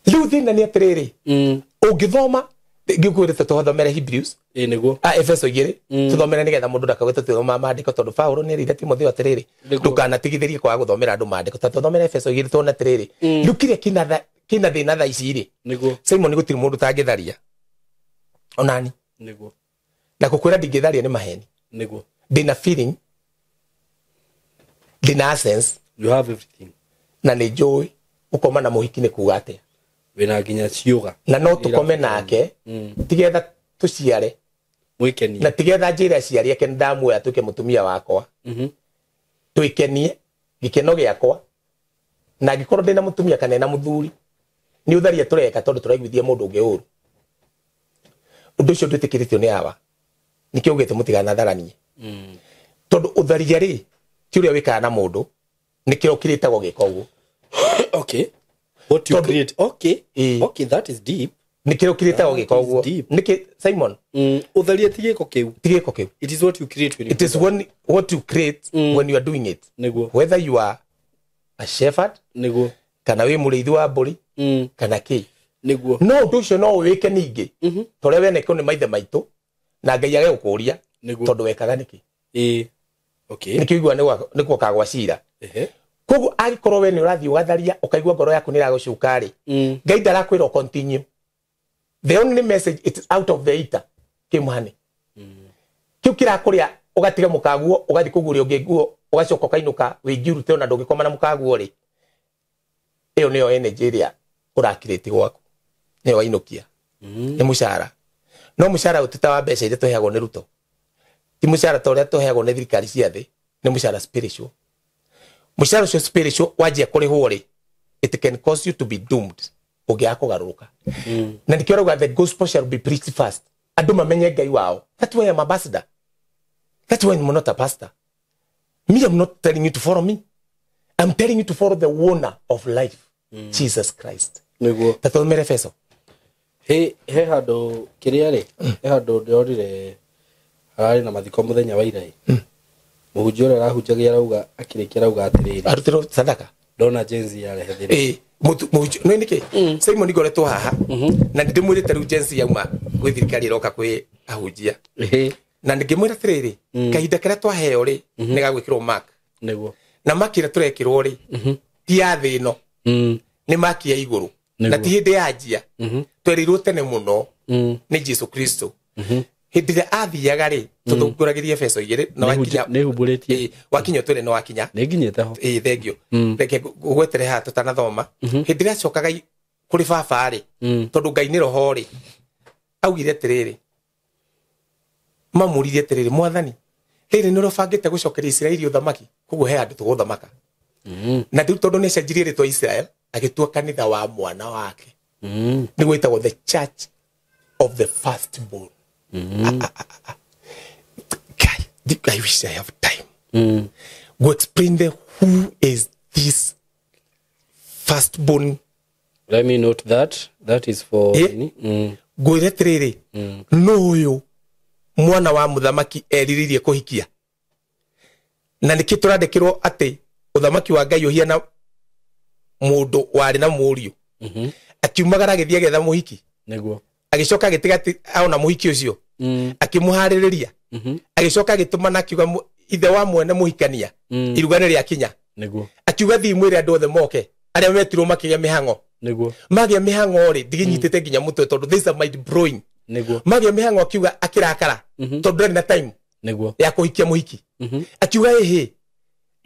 Riu thina ni atiriri. Ungithoma ngĩkwĩrĩte tũthomere Hebrews. Ĩ nĩguo. Efeso 2 tũthomere nĩgetha mũndũ ndakagwete tũthoma maandĩko tondũ Paulo nĩerire Timotheo atĩrĩrĩ ndũkanatigithĩrie kwaga gũthomera andũ maandĩko ta tũthomere Efeso 2 tuone atĩrĩrĩ rĩu kĩrĩa kĩna thĩna thaa ici rĩ. Nĩguo. Simon gũtirĩ mũndũ ũtangĩtharia onani. Nĩguo. Na gũkwĩra ndingĩtharia nĩ maheni. Nĩguo. Ndĩna feeling, ndĩna sense. You have everything. Na nĩ njũĩ gũkoma na mũhiki nĩ kuga atĩa. Wĩna nginya ciũga. Na no tũkome nake tigetha tũciare. Mwĩkenie. Na tigetha njĩre aciari ake nĩndamuoya atuĩke mũtumia wakwa. Twĩkenie gĩkeno gĩakwa. Na angĩkorwo ndĩna mũtumia kana ena mũthuri nĩ ũtharia tũreka tondũ tũraiguithia mũndũ ũngĩ ũru. Ũndũ ũcio ndwĩtĩkĩrĩtio nĩ awa. Nĩkĩo ugĩte mũtiganatharanie. Tondũ ũtharia rĩ ti ũrĩa wĩkaga na mũndũ nĩkĩo kĩrĩtagwo gĩka ũguo. Okay. What you create. Okay. Okay, that is deep. Nĩkĩo kĩrĩtagwo gĩka ũguo. Nĩkĩ Simon? Ũtharia ti gĩko kĩu. Ti gĩko kĩu. It is what you create when you It is what you create when you are doing it. Nĩguo. Whether you are a shepherd. Nĩguo. Kana wĩ mũrĩithi wa mbũri. Kana kĩ. Nĩguo. No ũndũ ũcio no ũwĩke ningĩ. Torĩa wenekwo nĩ maithe maitũ na Ngai age gũkũria tondũ wekaga nĩkĩ. Okay. Nĩkĩo igua nĩkuo kagwa cira. Koguo angĩkorwo we nĩ ũrathiĩ ũgatharia ũkaigua ngoro yaku nĩ ĩragũcuka rĩ, Ngai ndarakwĩra continue. The only message it is out of the eater kĩmũhane. Kĩu kĩrakũrĩa ũgatiga mũkaguo ũgathiĩ kũguũria ũngĩ nguo ũgacoka ũkainũka wĩngiurute ona ndũngĩkoma na mũkaguo rĩ, ĩyo nĩyo energy ĩrĩa ũrakirĩti gwaku nĩyo wainũkia. Nĩ mũcara. No mũcara ũyũ ti ta wa mbeca iria tũheagwo nĩ Ruto. Ti mũcara ta ũrĩa tũheagwo nĩ thirikari cia thĩ, nĩ mũcara spiritual. Mũcara ũcio spiritual wanjia kũrĩhwo rĩ, it can cause you to be doomed ũngĩaga kũgarũrũka. Na nĩkĩo arauga the gospel shall be preached first. Andũ mamenye Ngai wao. That's why I'm ambassador. That's why I'm not a pastor. Me, I'm not telling you to follow me. I'm telling you to follow the owner of life, Jesus Christ. Nĩguo. Ta tũthomere Efeso. He handũ kĩrĩa rĩ, he handũ ndĩrorire hararĩ na mathiko mũthenya wa ira. Mũhunjia ũrĩa arahunjagia arauga akĩrĩkia arauga atĩrĩrĩ. Arutĩrwo sadaka. Ndona Gen Z yarehe thĩna. Nĩ nĩkĩ? Simon ngoretwo haha na nĩndĩmwĩrĩte rĩu Gen Z yauma gwĩ thirikari ĩroka kwĩ ahunjia. Na ngĩmwĩra atĩrĩrĩ, kahinda karĩa twaheo rĩ nĩ gagwĩkĩrwo mark. Nĩguo. Na mark ĩrĩa tũrekĩrwo rĩ ti ya thĩ ĩno. Nĩ mark ya igũrũ. Na ti hĩndĩ ya njia. Twerirwo tene mũno nĩ Jesu Kristo. Hĩndĩ ĩrĩa athiaga rĩ tũthũngũragĩria Efeso 2 na wakinya nĩhumbũrĩtie wakinya twĩre nĩ wakinya. Nĩnginyĩte ho. Thengio. Reke ngũgwetere haha tũtanathoma. Hĩndĩ ĩrĩa acokaga kũrĩ baba rĩ tondũ Ngai nĩ roho rĩ augire atĩrĩrĩ mamũririe atĩrĩrĩ mwathani rĩrĩ nĩ ũrĩa ũbangĩte gũcokeria Isiraeli ũthamaki koguo he andũ tũgũthamaka. Na rĩu tondũ nĩacenjirie rĩtwa Israel agĩtua kanitha wa mwana wake. Nĩguo ĩtagwo the church of the firstborn. I wish I have time. Go explain the who is this firstborn. Let me note that. That is for Go retrere. No yo mwana wa muthamaki eriririe kuhikia. Na niki turandikirwo ati uthamaki wa Ngai uhiana mundu wari na muriu. Akiumagara agithie agetha muhiki. Niguo. Agicoka agitiga ati aona muhiki ucio. Akimuhaririria. Agicoka agituma akiuga ithe wa mwene muhikania iruga nĩ rĩakinya. Niguo. Akiuga thiĩ mwĩre andũ othe moke arĩa metirwo makĩgĩa mĩhang'o. Niguo. Magĩa mĩhang'o rĩ ndiginyitĩte nginya mũtwe tondũ this is mind blowing. Niguo. Magĩa mĩhang'o akiuga akĩrakara tondũ ndarĩ na time Niguo. ya kũhikia mũhiki. Akiuga ĩhĩ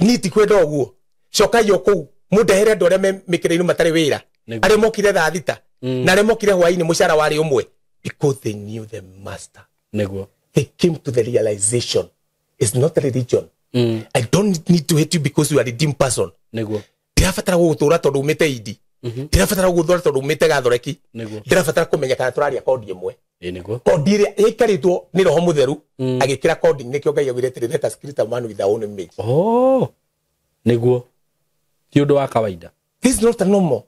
niĩ tikwenda ũguo cokai o kũu mũndehere andũ arĩa me mĩkĩra-inĩ matarĩ wĩra arĩa mokire thaa thita na arĩa mokire hwaĩ-inĩ mũcara warĩ ũmwe because they knew the master. Niguo. They came to the realization it's not a religion. I don't need to hate you because you are a redeemed person. Niguo. Ndirabatara gũgũtũra tondũ umĩte indi. Ndirabatara gũgũtũra tondũ umĩte gathoreki. Niguo. Ndirabatara kũmenya kana tũraria kondi ĩmwe. Niguo. Kondi ĩrĩa ĩikarĩtwo nĩ Roho Mũtheru agĩkĩra kondi nĩkĩo Ngai augire atĩrĩ let us create a man with our own image. Oh. Niguo. Ti ũndũ wa kawaida. This is not a normal.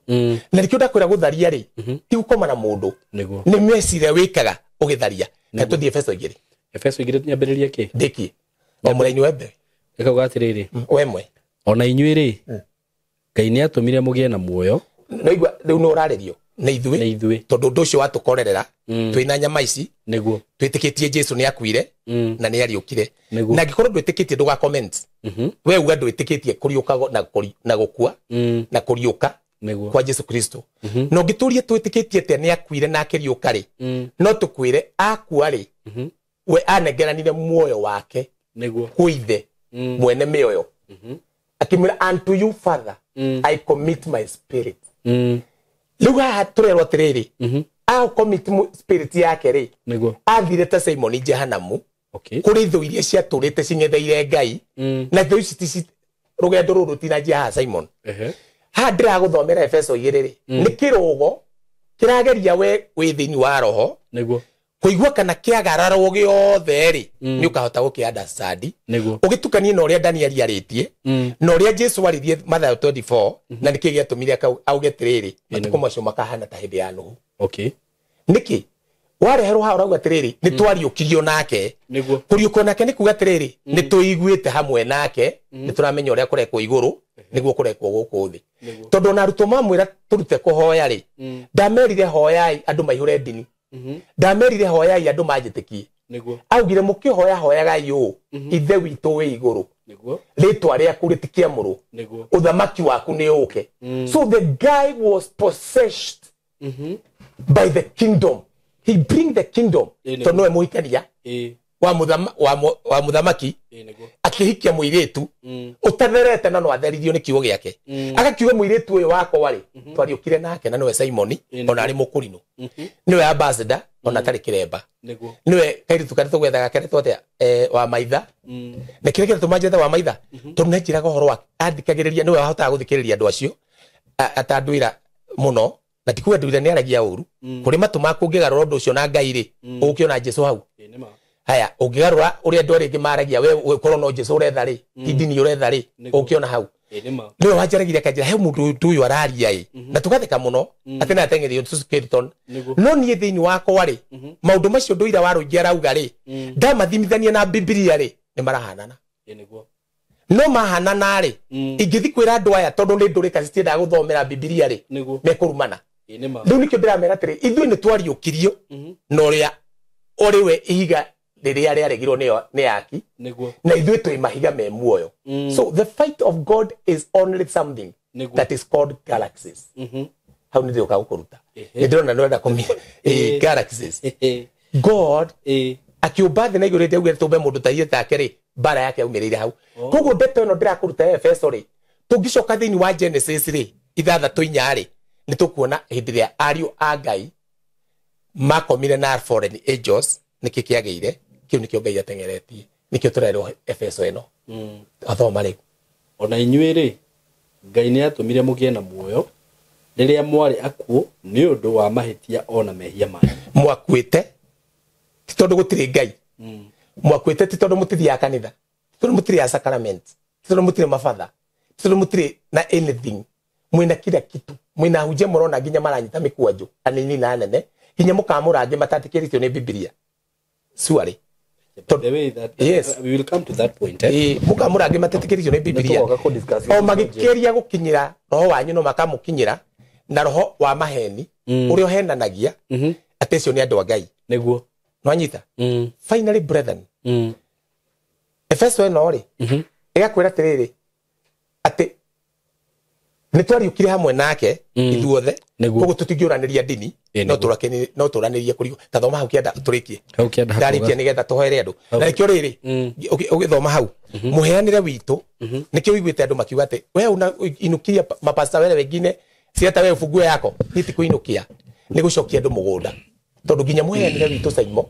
Na nikio ndakwira gutharia ri ti gukoma na mundu. Niguo. Ni meciria wikaga ugitharia. Ka tuthie Efeso 2. Efeso 2 nyambĩrĩrie kĩ? Ndiki. O mũraini wembe. Ĩkauga atĩrĩrĩ. Wemwe. Ona inyuĩ rĩ, Ngai nĩ atũmire mũgĩe na muoyo. No igua rĩu nĩ ũrarĩrio nĩ ithuĩ. Nĩ ithuĩ. Tondũ ũndũ ũcio watũkorerera twĩna nyama ici. Nĩguo. Twĩtĩkĩtie Jesu nĩ akuire na nĩ ariũkire. Nĩguo. Na angĩkorwo ndwĩtĩkĩtie ndũga comment. We uga ndwĩtĩkĩtie kũriũka na gũkua na kũriũka Nĩguo. kwa Jesu Kristo. Na ũngĩtũrie twĩtĩkĩtie atĩa nĩ akuire na akĩriũka rĩ, no tũkwĩre akua rĩ, we anengeranire muoyo wake Nĩguo. kwĩ ithe mwene mĩoyo. Akĩmwĩra unto you Father I commit my spirit. Rĩu haha tũrerwo atĩrĩrĩ, a commit spirit yake rĩ, Nĩguo. athire ta Simon Jehanamu Okay. kũrĩ thũ iria ciatũrĩte cing'etheire Ngai na thũ ici ti rũgendo rũrũ tinanjia haha Simon. Haha ndĩragũthomera Efeso 2 rĩ, nĩ kĩrũgo kĩrageria we wĩ thĩinĩ wa roho Nĩguo. kũigua kana kĩagararwo gĩothe rĩ, nĩ ũkahota gũkĩ understand. Nĩguo. Ũgĩtukanie na ũrĩa Daniel arĩtie na ũrĩa Jesu aririe Mathayo 24 na nĩkĩ gĩatũmire auge atĩrĩrĩ matukũ macio makahana ta hĩndĩ ya Nuhu. Okay. Nĩkĩ wareherwo haha ũrauga atĩrĩrĩ nĩ twariũkirio nake. Nĩguo. Kũriũkio nake nĩ kuga atĩrĩrĩ nĩ tũiguĩte hamwe nake, nĩ tũramenya ũrĩa kũrekwo igũrũ nĩguo kũrekwo gũkũ thĩ. Tondũ ona arutwo mamwĩra tũrute kũhoya rĩ, ndamerire hoyai andũ maihũre ndini, ndamerire hoyai andũ manjĩtĩkie. Nĩguo. Augire mũkĩhoya hoyagai ũũ, Ithe witũ wĩ igũrũ, Nĩguo. rĩtwa rĩaku rĩtikĩamũrwo, Nĩguo. ũthamaki waku nĩ ũke. So the guy was possessed by the kingdom. He bring the kingdom. Tondũ nĩwe mũhikania wa mũthamaki akĩhikia mũirĩtu ũtatherete na no atheririo nĩ kiugo gĩake. Agakiuga mũirĩtu ũyũ wakwa rĩ, twariũkire nake na nĩwe Simoni, ona arĩ mũkũrinũ, nĩwe ambassador, ona atarĩ kĩremba, nĩwe kairĩtu karĩa tũgwethaga keretwo atĩa, wa maitha. Na kĩrĩa kĩratũma njethe wa maitha tondũ nĩanjĩraga ũhoro wa athikagĩrĩria, nĩwe wahotaga gũthikĩrĩria andũ acio atandwĩra mũno, na ti kuga ndwĩra nĩ aragia ũru. Kũrĩ matũ maku ũngĩgarũra ũndũ ũcio na Ngai rĩ, ũgũkĩona Jesu hau. Haya, ũngĩgarũra ũrĩa andũ arĩa angĩ maragia, we ũkorwo no Jesu ũretha rĩ, ti ndini ũretha rĩ, ũkĩona hau. Nĩwe wanjaragirie akanjĩra he mũndũ ũyũ araria ĩ, na tũgatheka mũno atĩ na ateng'erio skeleton. No niĩ thĩinĩ wakwa rĩ, maũndũ macio ndũira wa rũingĩ arauga rĩ, ndamathimithania na Bibilia rĩ, nĩ marahanana. No mahanana rĩ, ingĩthiĩ kwĩra andũ aya tondũ nĩ ndũrĩka citiendaga gũthomera Bibilia rĩ, mekũrumana. Rĩu nĩkĩo ndĩramera atĩrĩ, ithuĩ nĩ twariũkirio na ũrĩa ũrĩ we ihiga rĩrĩa rĩaregirwo nĩ aki, na ithuĩ twĩ mahiga me muoyo. So the fight of God is only something that is called galaxies. Hau nĩ ndĩũka gũkũruta. Nĩ ndĩrona nĩ ũrenda galaxies. God akiũmba thĩ na igũrũ rĩrĩa augire tũmbe mũndũ ta ithe take rĩ, mbara yake yaumĩrĩire hau. Koguo ndeto ĩno ndĩrakũruta Efeso rĩ, tũngĩcoka thĩinĩ wa Genesis rĩ, 6:4 rĩ, nĩ tũkuona hĩndĩ ĩrĩa ariũ a Ngai makomire na fallen angels, nĩkĩ kĩagĩire, kĩu nĩkĩo Ngai ateng'eretie, nĩkĩo tũrerwo Efeso ĩno. Athoma rĩu. Ona inyuĩ rĩ, Ngai nĩ atũmire mũgĩe na muoyo rĩrĩa mwarĩ akuũ nĩ ũndũ wa mahĩtia ona mehia manyu. Mwakuĩte ti tondũ gũtirĩ Ngai. Mwakuĩte ti tondũ mũtithiaga kanitha, ti tondũ mũtirĩ a sacrament, ti tondũ mũtirĩ mabatha, ti tondũ mũtirĩ na anything. Mwĩna kila kitu, mwĩna hunjia mũrona nginya maranyita mĩkwanjũ anini na anene, nginya mũkamũra angĩ matatĩkĩrĩtio nĩ Bibilia. Surely. The way that, yes. We will come to that point. Mũkamũra angĩ matetĩkĩrĩtio nĩ Bibilia. O magĩkĩria gũkinyĩra roho wanyu no makamũkinyĩra na roho wa maheni ũrĩa ũhenanagia atĩ acio nĩ andũ a Ngai. Nĩguo. Nwanyita? Finally, brethren, Efeso ĩno rĩ, ĩgakwĩra atĩrĩrĩ, atĩ nĩ twariũkire hamwe nake ithuothe, koguo tũtingĩũranĩria ndini, no tũranĩrie kũrigwo. Ta thoma hau kĩanda tũrĩkie. Ndarĩkia nĩgetha tũhoere andũ. Na nĩkĩo rĩrĩ, ũgĩthoma hau, mũheanĩre witũ, nĩkĩo ũiguĩte andũ makiuga atĩ we una inukia mapasta wale wengine, si hata wewe ufungue yako. Niĩ ti kũinukia, nĩ gũcokia andũ mũgũnda. Tondũ nginya mũheanĩre witũ Saimo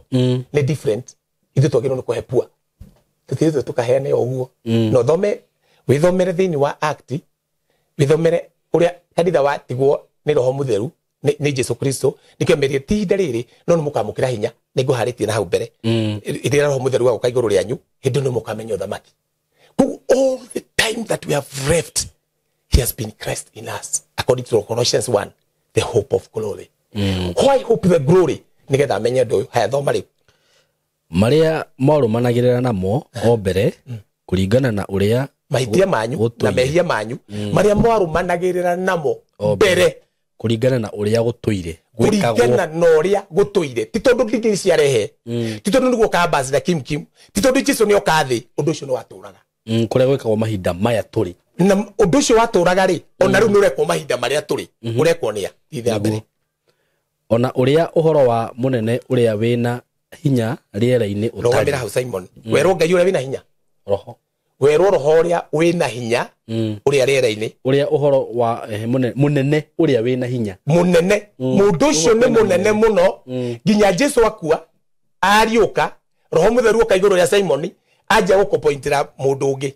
nĩ different. Ithuĩ twagĩrĩirwo nĩ kũhe pua, tũtirĩtwo tũkaheane o ũguo. Na ũthome, wĩthomere thĩinĩ wa Act, wĩthomere ũrĩa kanitha watigwo nĩ Roho Mũtheru, nĩ Jesu Kristo, nĩkĩo merire ti ihinda rĩrĩ, no nĩ mũkamũkĩra hinya, nĩ ngũharĩtie na hau mbere. Rĩrĩa Roho Mũtheru agoka igũrũ rĩanyu, hĩndĩ ĩyo nĩ mũkamenya ũthamaki. Koguo all the time that we have left He has been Christ in us according to Colossians 1, the hope of glory. Why hope the glory? Nigetha amenye ũndũ ũyũ. Haya, thoma rĩu. Marĩa marũmanagĩrĩra namo o mbere kũringana na ũrĩa mahĩtia manyu na mehia manyu marĩa mwarũmanagĩrĩra namo mbere kũringana na ũrĩa gũtũire, kũringana na ũrĩa gũtũire. Ti tondũ ndini ciarehe, ti tondũ nĩguo ka ambassador Kim Kim, ti tondũ Jesu nĩ oka thĩ, ũndũ ũcio nĩ watũraga. Kũrĩa gwĩkagwo mahinda maya tũrĩ. Na ũndũ ũcio watũraga rĩ, ona rĩu nĩ ũrekwo mahinda marĩa tũrĩ, ũrekwo nĩa thithe ya mbere. Ona ũrĩa ũhoro wa mũnene ũrĩa wĩna hinya rĩera-inĩ ũtarĩ. Rũgamĩra hau Simon. Werwo Ngai ũrĩa wĩna hinya. Roho. Werwo roho ũrĩa wĩna hinya ũrĩa rĩera-inĩ. Ũrĩa ũhoro wa mũnene ũrĩa wĩna hinya. Mũnene. Mũndũ ũcio nĩ mũnene mũno nginya Jesu akua ariũka, roho mũtheru oka igũrũ rĩa Simon, anjia gũkũpointĩra mũndũ ũngĩ.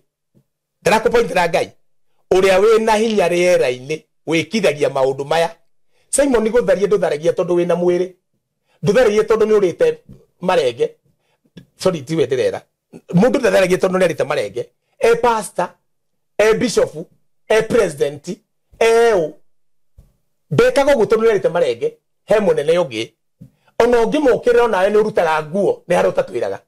Ndarakũpointĩra Ngai ũrĩa wĩna hinya rĩera-inĩ wĩkithagia maũndũ maya. Simon gũtharia ndũtharagia tondũ wĩna mwĩrĩ, ndũtharagia tondũ nĩ ũrĩte marenge. Sorry, tiwe ndĩrera. Mũndũ ndatharagia tondũ nĩ arĩte marenge. E pastor, e bishop, e president, e ũ. Ndekaga ũguo tondũ nĩ arĩte marenge. He mũnene ũngĩ. Ona ũngĩmũkĩrĩra onawe nĩ ũrutaga nguo, nĩ harĩa ũtatwĩraga.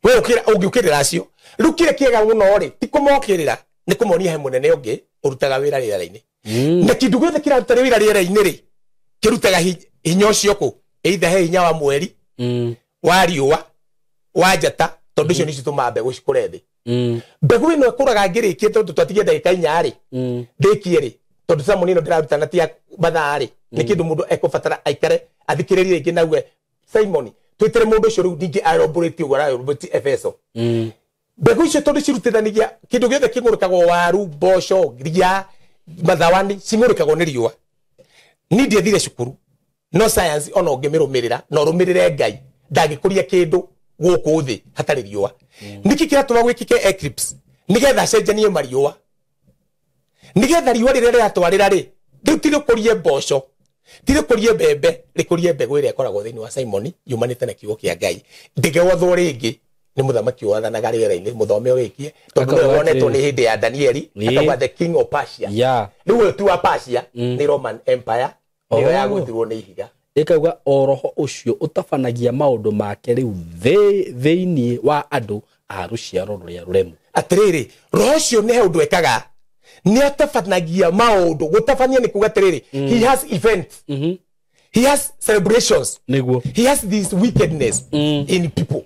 We ũngĩũkĩrĩra acio. Rĩu kĩrĩa kĩega mũno rĩ, ti kũmokĩrĩra, nĩ kũmonia he mũnene ũngĩ ũrutaga wĩra rĩera-inĩ. Na kĩndũ gĩothe kĩraruta wĩra rĩera-inĩ rĩ, kĩrutaga hinya ũcio kũ? Either he hinya wa mweri, wa riũa, wa njata, tondũ icio nĩcio itũmaga mbegũ cikũre thĩ. Mbegũ ĩno ĩkũraga ngĩrĩkie tondũ twatigie ndagĩka inya rĩ, ndĩkie rĩ, tondũ sermon ĩno ndĩrarutana ti ya mathaa rĩ, nĩ kĩndũ mũndũ ekũbatara aikare athikĩrĩrie rĩngĩ na auge Simon, twĩtĩre mũndũ ũcio rĩu ningĩ aromborĩtie ũguo araromborĩtie Efeso. Mbegũ icio tondũ cirutithanagia kĩndũ gĩothe kĩng'ũrĩkagwo waru, mboco, ria, mathawani, cing'ũrĩkagwo nĩ riũa. Niĩ ndiathire cukuru, no science ona ũngĩmĩrũmĩrĩra na ũrũmĩrĩre Ngai, ndangĩkũria kĩndũ gũkũ thĩ hatarĩ riũa. Nĩkĩ kĩratũma gwĩkĩke eclipse? Nĩgetha acenjanie mariũa, nĩgetha riũa rĩrĩa rĩratwarĩra rĩ, rĩu ti rĩkũrie mboco, ti rĩkũrie mbembe, rĩkũrie mbegũ ĩrĩa ĩkoragwo thĩinĩ wa Simon yumanĩte na kiugo kĩa Ngai. Ndĩgewathwo rĩngĩ nĩ mũthamaki wathanaga rĩera-inĩ, mũthome ũrĩkie, tondũ nĩwe wonetwo nĩ hĩndĩ ya Danieli, akauga the king of Persia. Rĩu ũyũ ti wa Persia, nĩ Roman Empire, nĩyo yagũthirwo nĩ ihiga. Ĩkauga o roho ũcio ũtabanagia maũndũ make rĩu thĩinĩ wa andũ a rũciaro rũrĩa rũremu. Atĩrĩrĩ, roho ũcio nĩ he ũndũ ekaga, nĩ atabanagia maũndũ. Gũtabania nĩ kuga atĩrĩrĩ, he has events, he has celebrations, nĩguo, he has this wickedness in people.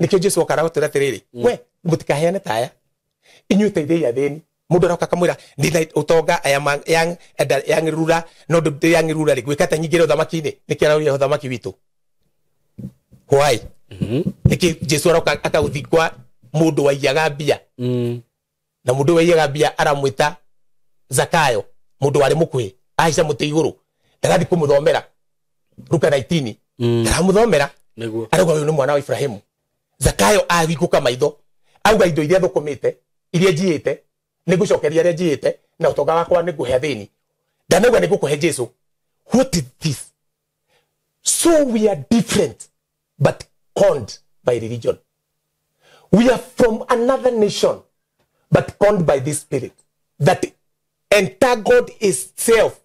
Nĩkĩo Jesu okara gũtwĩra atĩrĩrĩ, we mũtikaheane taya, inyuĩ teithiai athĩni. Mũndũ aroka akamwĩra ndina ũtonga, I am a young ruler, no ndĩ young ruler rĩ, gwĩka atĩa nyingĩre ũthamaki-inĩ? Nĩkĩ arauria ũthamaki witũ? Why? Nĩkĩ Jesu aroka akagũthiĩ kwa mũndũ waiyaga mbia, na mũndũ waiyaga mbia aramwĩta Zakayo, mũndũ warĩ mũkuhĩ, ahaica mũtĩ igũrũ, ndarathiĩ kũmũthomera Luka 19, ndaramũthomera, arauga ũyũ nĩ mwana wa Ibrahimu. Zakayo ahingũka maitho, auga indo iria thũkũmĩte, iria njiyĩte, nĩngũcokeria arĩa njiyĩte, na ũtonga wakwa nĩngũhe athĩni. Ndanauga nĩngũkũhe Jesu. What is this? So we are different, but conned by religion. We are from another nation, but conned by this spirit that entangled itself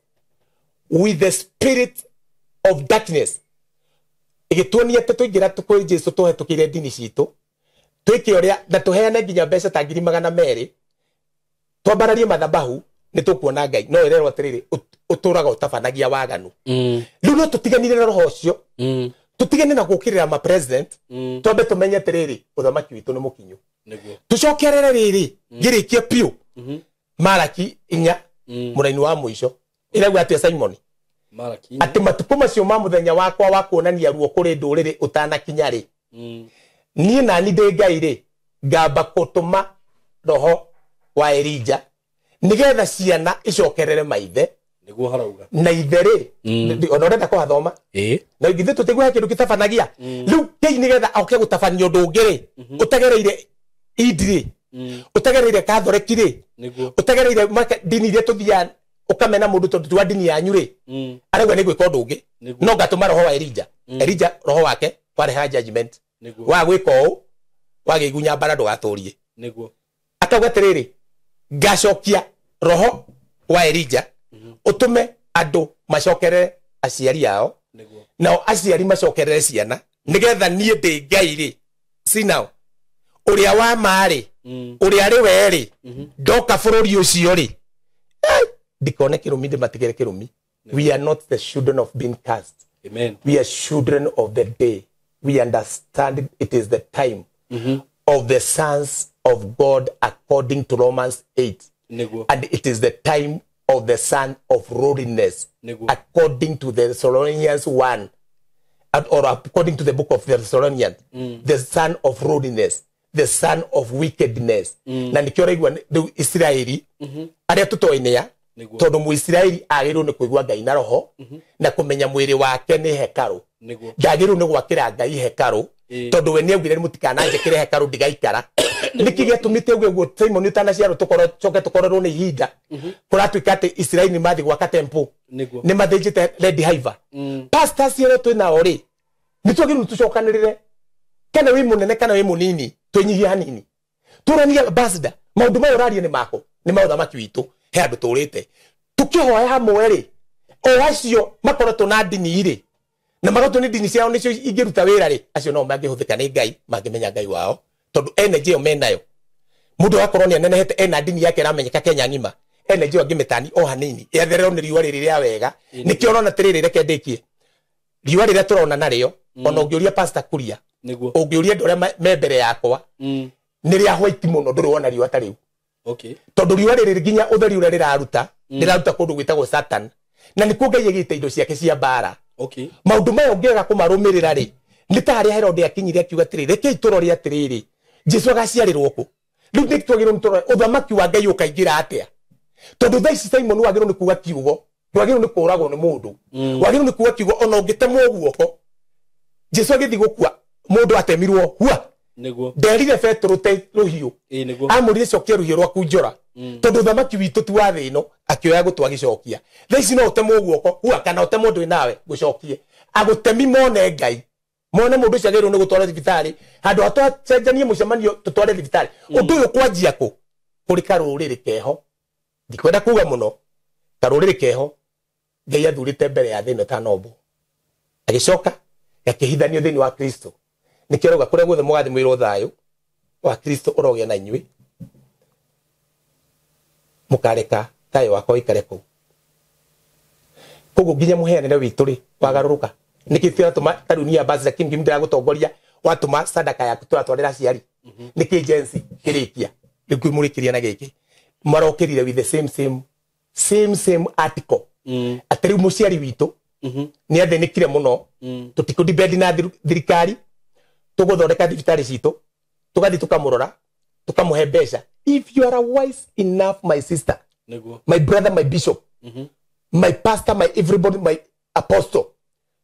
with the spirit of darkness. Ĩgĩtuonia atĩ tũingĩra kwĩ Jesu tũhetũkĩire ndini citũ, twĩke ũrĩa na tũheane nginya mbeca ta 200,000, twambararie mathabahu, nĩ tũkuona Ngai. No ĩrerwo atĩrĩrĩ, ũtũraga ũtabanagia waganu. Rĩu no tũtiganire na roho ũcio, tũtigane na gũkĩrĩra ma president, twambe tũmenye atĩrĩrĩ, ũthamaki witũ nĩ mũkinyu. Tũcokerere rĩrĩ, ngĩrĩkie biũ, Maraki 4 mũraini wa mũico ĩrauga atĩa Simon? Atĩ matukũ macio ma mũthenya wakwa wa kuonania ruo kũrĩ ndũrĩrĩ ũtanakinya rĩ, niĩ nani ndĩ Ngai rĩ, ngamba gũtũma roho wa Elija nĩgetha ciana icokerere maithe, nĩguo harauga na ithe rĩ, ona ũrenda kũhathoma, na ithuĩ tũtigua kĩndũ gĩtabanagia. Rĩu Ngai nĩgetha oke gũtabania ũndũ ũngĩ rĩ, ũtagereire indi rĩ, ũtagereire katholeki rĩ, ũtagereire ndini iria tũthiaga ũkamena mũndũ tondũ ti wa ndini yanyu rĩ, arauga nĩ gwĩka ũndũ ũngĩ, no ngatũma roho wa Elija. Elija roho wake warehaga judgment, wa gwĩka ũũ wagĩigunya mbara ndũgatũrie. Akauga atĩrĩrĩ, ngacokia Roho wa Elija ũtũme andũ macokerere aciari ao, nao aciari macokerere ciana, nĩgetha niĩ ndĩ Ngai rĩ, see now, ũrĩa wa ma rĩ, ũrĩa arĩ we rĩ, ndoka bũrũri ũcio rĩ, ndikone kĩrumi, ndĩmatigĩre kĩrumi. We are not the children of being cast. Amen. We are children of the day. We understand it is the time of the sons of God according to Romans 8. Niguo. And it is the time of the son of lowliness according to the Thessalonians 1, or according to the book of the Thessalonians, the son of lowliness, the son of wickedness. Na nikio raigua rĩu Isiraeli arĩa tũtoĩ tondu Muisiraeli agĩrĩirwo nĩ kũigua Ngai na roho na kũmenya mwĩrĩ wake nĩ hekarũ. Ndagĩrĩirwo nĩ gwakĩra Ngai hekarũ tondu we nĩaugire mũtikananjĩkĩre hekarũ ndigaikara. Nĩkĩ gĩatũmĩte ũguo guo Simon ũtanaciarwo tũcoke tũkorerwo nĩ ihinda kũratuĩka atĩ Isiraeli nĩmathiĩ gwaka temple, nĩmathĩnjĩte Red Hiver. Pastors arĩa twĩ nao rĩ, nĩtwagĩrĩirwo tũcokanĩrĩre, kana wĩ mũnene kana wĩ mũnini, twĩnyihie hanini, tũranie ambassador, maũndũ maya ũraria nĩ mako, nĩ ma ũthamaki witũ, he andũ tũrĩte tũkĩhoya hamwe rĩ, o acio makoretwo na ndini rĩ, na makoretwo nĩ ndini ciao nĩcio ingĩruta wĩra rĩ, acio no mangĩhũthĩka nĩ Ngai, mangĩmenya Ngai wao, tondũ energy ĩyo menayo. Mũndũ agakorwo nĩ anenehete ena ndini yake ĩramenyeka Kenya ng'ima, energy ĩyo angĩmĩtani o hanini ĩathererwo nĩ riũa rĩrĩ rĩa wega. Nĩkĩo ũrona atĩrĩrĩ, reke ndĩkie, riũa rĩrĩa tũrona narĩo, ona ũngĩũria Pastor Kuria, ũngĩũria andũ arĩa me mbere yakwa, nĩ rĩa white mũno, ndũrĩ wona riũa ta rĩu. Okay. Tondu riũa rĩrĩ nginya ũtheri ũrĩa rĩraruta, rĩraruta kũndũ gwĩtagwo Satan, na nĩkuo Ngai aigĩte indo ciake cia mbara. Okay. Maũndũ maya ũngĩaga kũmarũmĩrĩra rĩ, nĩ ta harĩa Herode akinyire akiuga atĩrĩrĩ, rekei tũrore atĩrĩrĩ, Jesu agaciarĩrwo kũ? Rĩu nĩ twagĩrĩirwo nĩ tũrore ũthamaki wa Ngai ũkaingĩra atĩa? Tondũ thaa ici Simon wagĩrĩirwo nĩ kuuga kiugo, ndwagĩrĩirwo nĩ kũũragwo nĩ mũndũ. Wagĩrĩirwo nĩ kuuga kiugo ona ũngĩtemwo guoko. Jesu agĩthiĩ gũkua, mũndũ atemirwo hua. Niguo. Nderire Petero te rũhiũ. Niguo. Amũrire cokia rũhiũ rwaku njora. Tondũ ũthamaki witũ ti wa thĩ ĩno, akĩoya gũtũ agĩcokia. Thaa ici no ũtemwo guoko hua, kana ũtemwo ndwĩ nawe gũcokie. Agũtemi mone Ngai, mone mũndũ ũcio agĩrĩirwo nĩ gũtwarwo thibitarĩ, handũ ha twacenjanie mũcemanio tũtware thibitarĩ. Ũndũ ũyũ kwanjia kũ? Kũrĩ karũrĩrĩ keho, ndikwenda kuga mũno, karũrĩrĩ keho Ngai athurĩte mbere ya thĩ ĩno ĩtanombwo, agĩcoka gakĩhithanio thĩinĩ wa Kristo. Nĩkĩo arauga kũrĩa guothe mũgathiĩ mwĩrwo thayũ wa Kristo ũrogĩa na inyuĩ, mũkareka thayũ wakwa ũikare kũu. Koguo nginya mũheanĩre witũ rĩ wagarũrũka. Nĩkĩ tũratũma ta rĩu niĩ ambassador Kim Kim ndĩragũtongoria, watũma sadaka yaku tũratwarĩra aciari. Nĩkĩ jensi kĩrĩkia rĩu ngwĩmũrĩkĩria na gĩkĩ, marokĩrire with the same same same same article, atĩ rĩu mũciari witũ nĩ athĩnĩkire mũno, tũtikũdibendi na thirikari, tũgũthondeka thibitarĩ citũ, tũgathiĩ tũkamũrora, tũkamũhe mbeca. If you are wise enough, my sister, my brother, my bishop, my pastor, my everybody, my apostle,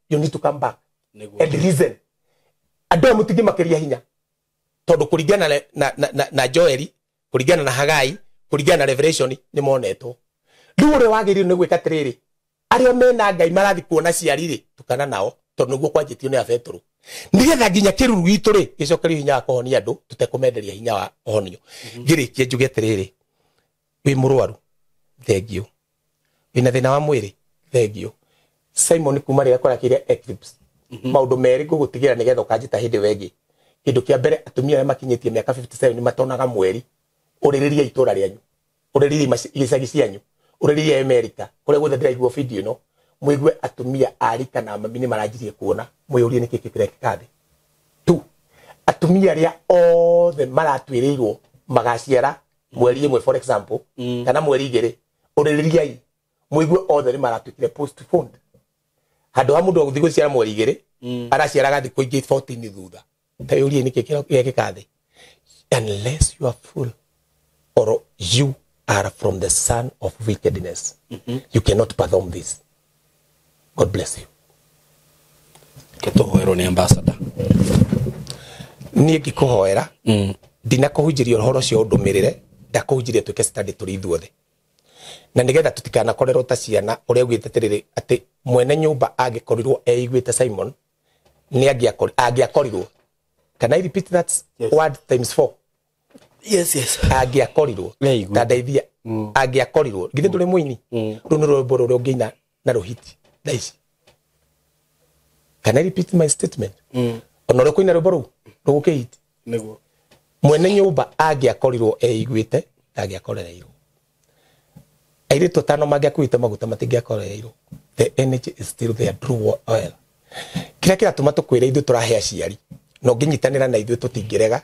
you need to come back and reason. Andũ aya mũtingĩmakĩria hinya, tondũ kũringana na Joeli, kũringana na Hagai, kũringana na Revelation, nĩ monetwo. Rĩu ũrĩa wagĩrĩirwo nĩ gwĩka atĩrĩrĩ, arĩa mena Ngai marathiĩ kuona ciari rĩ, tukana nao, tondũ nĩguo kwanjĩtio nĩ Abetũrũ, nĩgetha nginya kĩruru gitũ rĩ gĩcokerio hinya wa kũhonia andũ, tũtekũmenderia hinya wa ũhonio. Ngĩrĩkie njuge atĩrĩrĩ, wĩ mũrwaru, thengio. Wĩna thĩna wa mwĩrĩ, thengio. Simon kuma rĩrĩa kũrakĩire eclipse, maũndũ merĩ ngũgũtigĩra nĩgetha ũkanjĩta hĩndĩ ĩyo ĩngĩ. Kĩndũ kĩa mbere, atumia arĩa makinyĩtie mĩaka 57 nĩ matonaga mweri. Ũrĩrĩria itũra rĩanyu, ũrĩrĩria icagi cianyu, ũrĩrĩria America, kũrĩa guothe ndĩraigua video ĩno, mũigue atumia a rika na mami nĩ maranjirie kuona, mwĩyũrie nĩkĩ kĩrekĩka thĩ. Tu atumia arĩa othe maratuĩrĩirwo magaciara mweri ĩmwe for example, kana mweri igĩrĩ, ũrĩrĩriai mũigue othe nĩ maratuĩkire postponed. Handũ ha mũndũ gũthiĩ gũciara mweri igĩrĩ, araciaraga thikũ ingĩ 14 thutha. Ta yũrie nĩkĩ kĩrekĩka thĩ. Unless you are full or you are from the son of wickedness, you cannot perform this. God bless you. Ketũhoerwo nĩ ambassador. Niĩ ngĩkũhoera, ndinakũhunjĩria ũhoro ũcio ũndũmĩrĩre, ndakũhunjĩria twĩke study tũrĩ ithuothe, na nĩgetha tũtikanakorerwo ta ciana. Ũrĩa augĩte atĩrĩrĩ, atĩ mwene nyũmba angĩkorirwo eiguĩte Simon, nĩ angĩakorirwo. Can I repeat that? Yes. Word times 4. Yes, yes. Angĩakorirwo. Eiguĩte. Ta ndeithia, Angĩakorirwo githĩ ndũrĩ mũini, rũu nĩ rwĩmbo rũrĩa ũngĩina na rũhiti thaa ici. Can I repeat my statement? Ona ũrĩa ũkũina rwĩmbo rũu rũgũkĩhiti. Nĩguo. Mwene nyũmba angĩakorirwo eiguĩte ndangĩakorereirwo. Airĩtu atano mangĩakuĩte maguta matingĩakorereirwo. The energy is still there, true oil. Kĩrĩa kĩratũma tũkwĩre ithuĩ tũrahe aciari na ũngĩnyitanĩra na ithuĩ tũtingĩrega,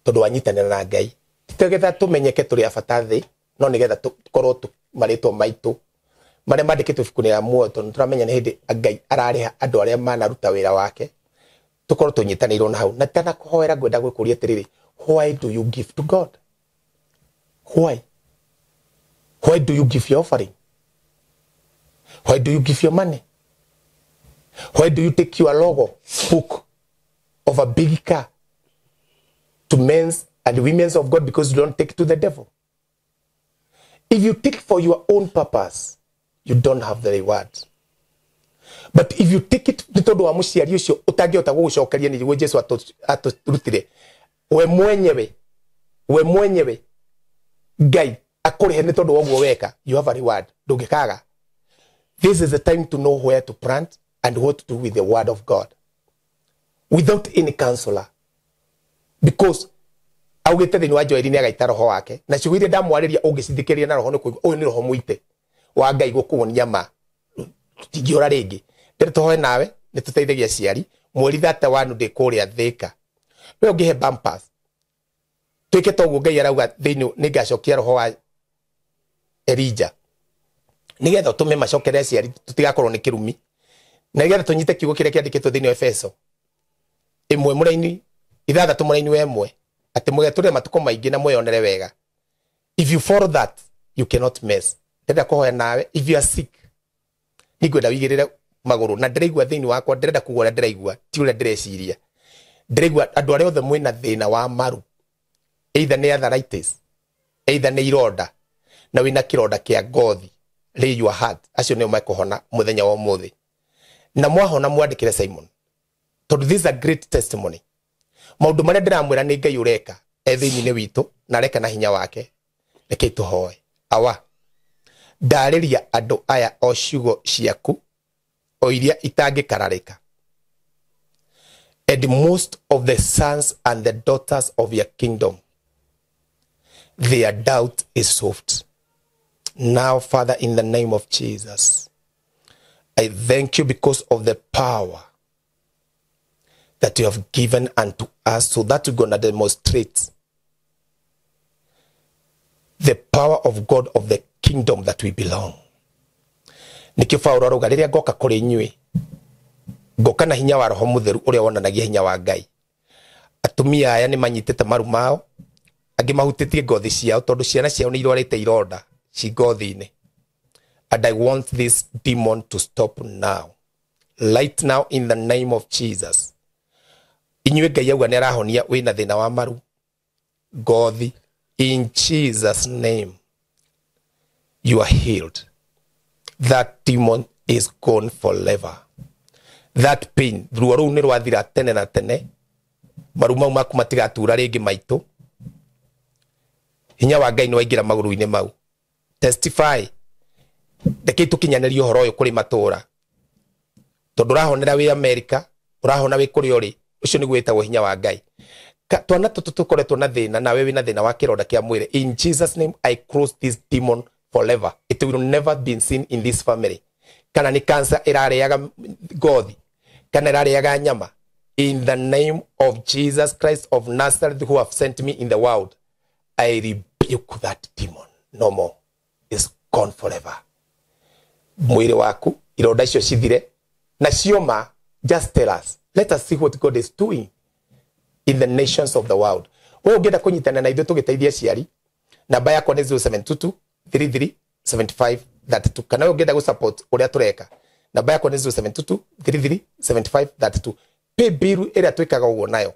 tondũ wanyitanĩra na Ngai ti getha tũmenyeke tũrĩ a bata thĩ, no nĩgetha tũkorwo marĩtwa maitũ marĩa mandĩkĩtwo ibuku-inĩ rĩa muoyo, tondũ tũramenya nĩ hĩndĩ Ngai ararĩha andũ arĩa manaruta wĩra wake, tũkorwo tũnyitanĩirwo na hau. Na tanakũhoera ngwenda gwĩkũria atĩrĩrĩ, why do you give to God? Why? Why do you give your offering? Why do you give your money? Why do you take your logo book of a big car to men and women of God, because you don't take to the devil? If you take for your own purpose, you don't have the reward. But if you take it nĩ tondũ wa mũciari ũcio ũtangĩhota gũgũcokeria, nĩguo Jesu atũrutire, we mwenyewe Ngai akũrĩhe nĩ tondũ wa ũguo weka, you have a reward. Ndũngĩkaga. This is the time to know where to plant and what to do with the word of God without any counselor, because augĩte thĩinĩ wa Joeli nĩ agaita roho wake, na ciugo iria ndamwarĩria ũngĩcithikĩrĩria na roho nĩ kũigua ũyũ nĩ roho mũite wa Ngai gũkuonia ma tũtingĩũra rĩngĩ. Ndĩrĩ tũhoe nawe nĩ tũteithagia aciari. Mweri 31 ndĩ kũrĩa Thĩka, we ũngĩhe bumpers twĩke ta ũguo Ngai arauga thĩinĩ, nĩ ngacokia roho wa Elija nĩgetha ũtũme macokere aciari tũtigakorwo nĩ kĩrumi, na nĩgetha tũnyite kiugo kĩrĩa kĩandĩkĩtwo thĩinĩ wa Efeso 1:6 atĩ mũgetũrĩre matukũ maingĩ na mwĩyonere wega. If you follow that, you cannot mess. Ndĩrenda kũhoya nawe, if you are sick, nĩngwenda wĩigĩrĩre magũrũ, na ndĩraigua thĩinĩ wakwa ndĩrenda kuga ũrĩa ndĩraigua, ti ũrĩa ndĩreciria. Ndĩraigua andũ arĩa othe mwĩna thĩna wa maru, either nĩ arthritis, either nĩ ironda, na wĩna kĩronda kĩa ngothi, lay your heart, acio nĩo mekũhona mũthenya wa ũmũthĩ. Na mwahona mwandĩkĩre Simon, tondũ this is a great testimony. Maũndũ marĩa ndĩramwĩra nĩ Ngai ũreka e thĩinĩ witũ, na areka na hinya wake. Rekei tũhoe. Awa, ndarĩria andũ aya o ciugo ciaku o iria itangĩkararĩka. And most of the sons and the daughters of your kingdom, their doubt is solved. Now, Father, in the name of Jesus, I thank you because of the power that you have given unto us, so that we're going to demonstrate the power of God of the kingdom that we belong. Nikio Paulo arauga rĩrĩa ngoka kũrĩ inyuĩ, ngoka na hinya wa Roho Mũtheru ũrĩa wonanagia hinya wa Ngai. Atumia aya nĩ manyitĩte maru mao, angĩ mahutĩtie ngothi ciao, tondũ ciana ciao nĩ irwarĩte ironda ci ngothi-inĩ. And I want this demon to stop now, right now, in the name of Jesus. Inyuĩ Ngai auga nĩ arahonia wĩna thĩna wa maru, ngothi, in Jesus name you are healed. That demon is gone forever. That pain, ruo rũu nĩ rwathira tene na tene. Maru mau maku matigatura rĩngĩ maitũ. Hinya wa Ngai nĩ waingĩra magũrũ-inĩ mau. Testify. Rekei tũkinyanĩrie ũhoro ũyũ kũrĩ matũũra, tondũ ũrahonera wĩ America, ũrahona wĩ kũrĩa ũrĩ, ũcio nĩguo wĩtagwo hinya wa Ngai. Twana tũtũ tũkoretwo na thĩna, nawe wĩna thĩna wa kĩronda kĩa mwĩrĩ, in Jesus name I cross this demon forever. It will never be seen in this family. Kana nĩ cancer ĩrarĩaga ngothi, kana ĩrarĩaga nyama, in the name of Jesus Christ of Nazareth, who have sent me in the world, I rebuke that demon. No more. It's gone forever. Mwĩrĩ waku ironda icio cithire na cioma. Just tell us. Let us see what God is doing in the nations of the world. Wewe ũngĩenda kũnyitana na ithuĩ tũgĩteithia aciari, namba yakwa nĩ 0722 33 75 32. Kana wewe ũngĩenda gũsupport ũrĩa tũreka, namba yakwa nĩ 0722 33 75 32. Pay bill ĩrĩa twĩkaga ũguo nayo,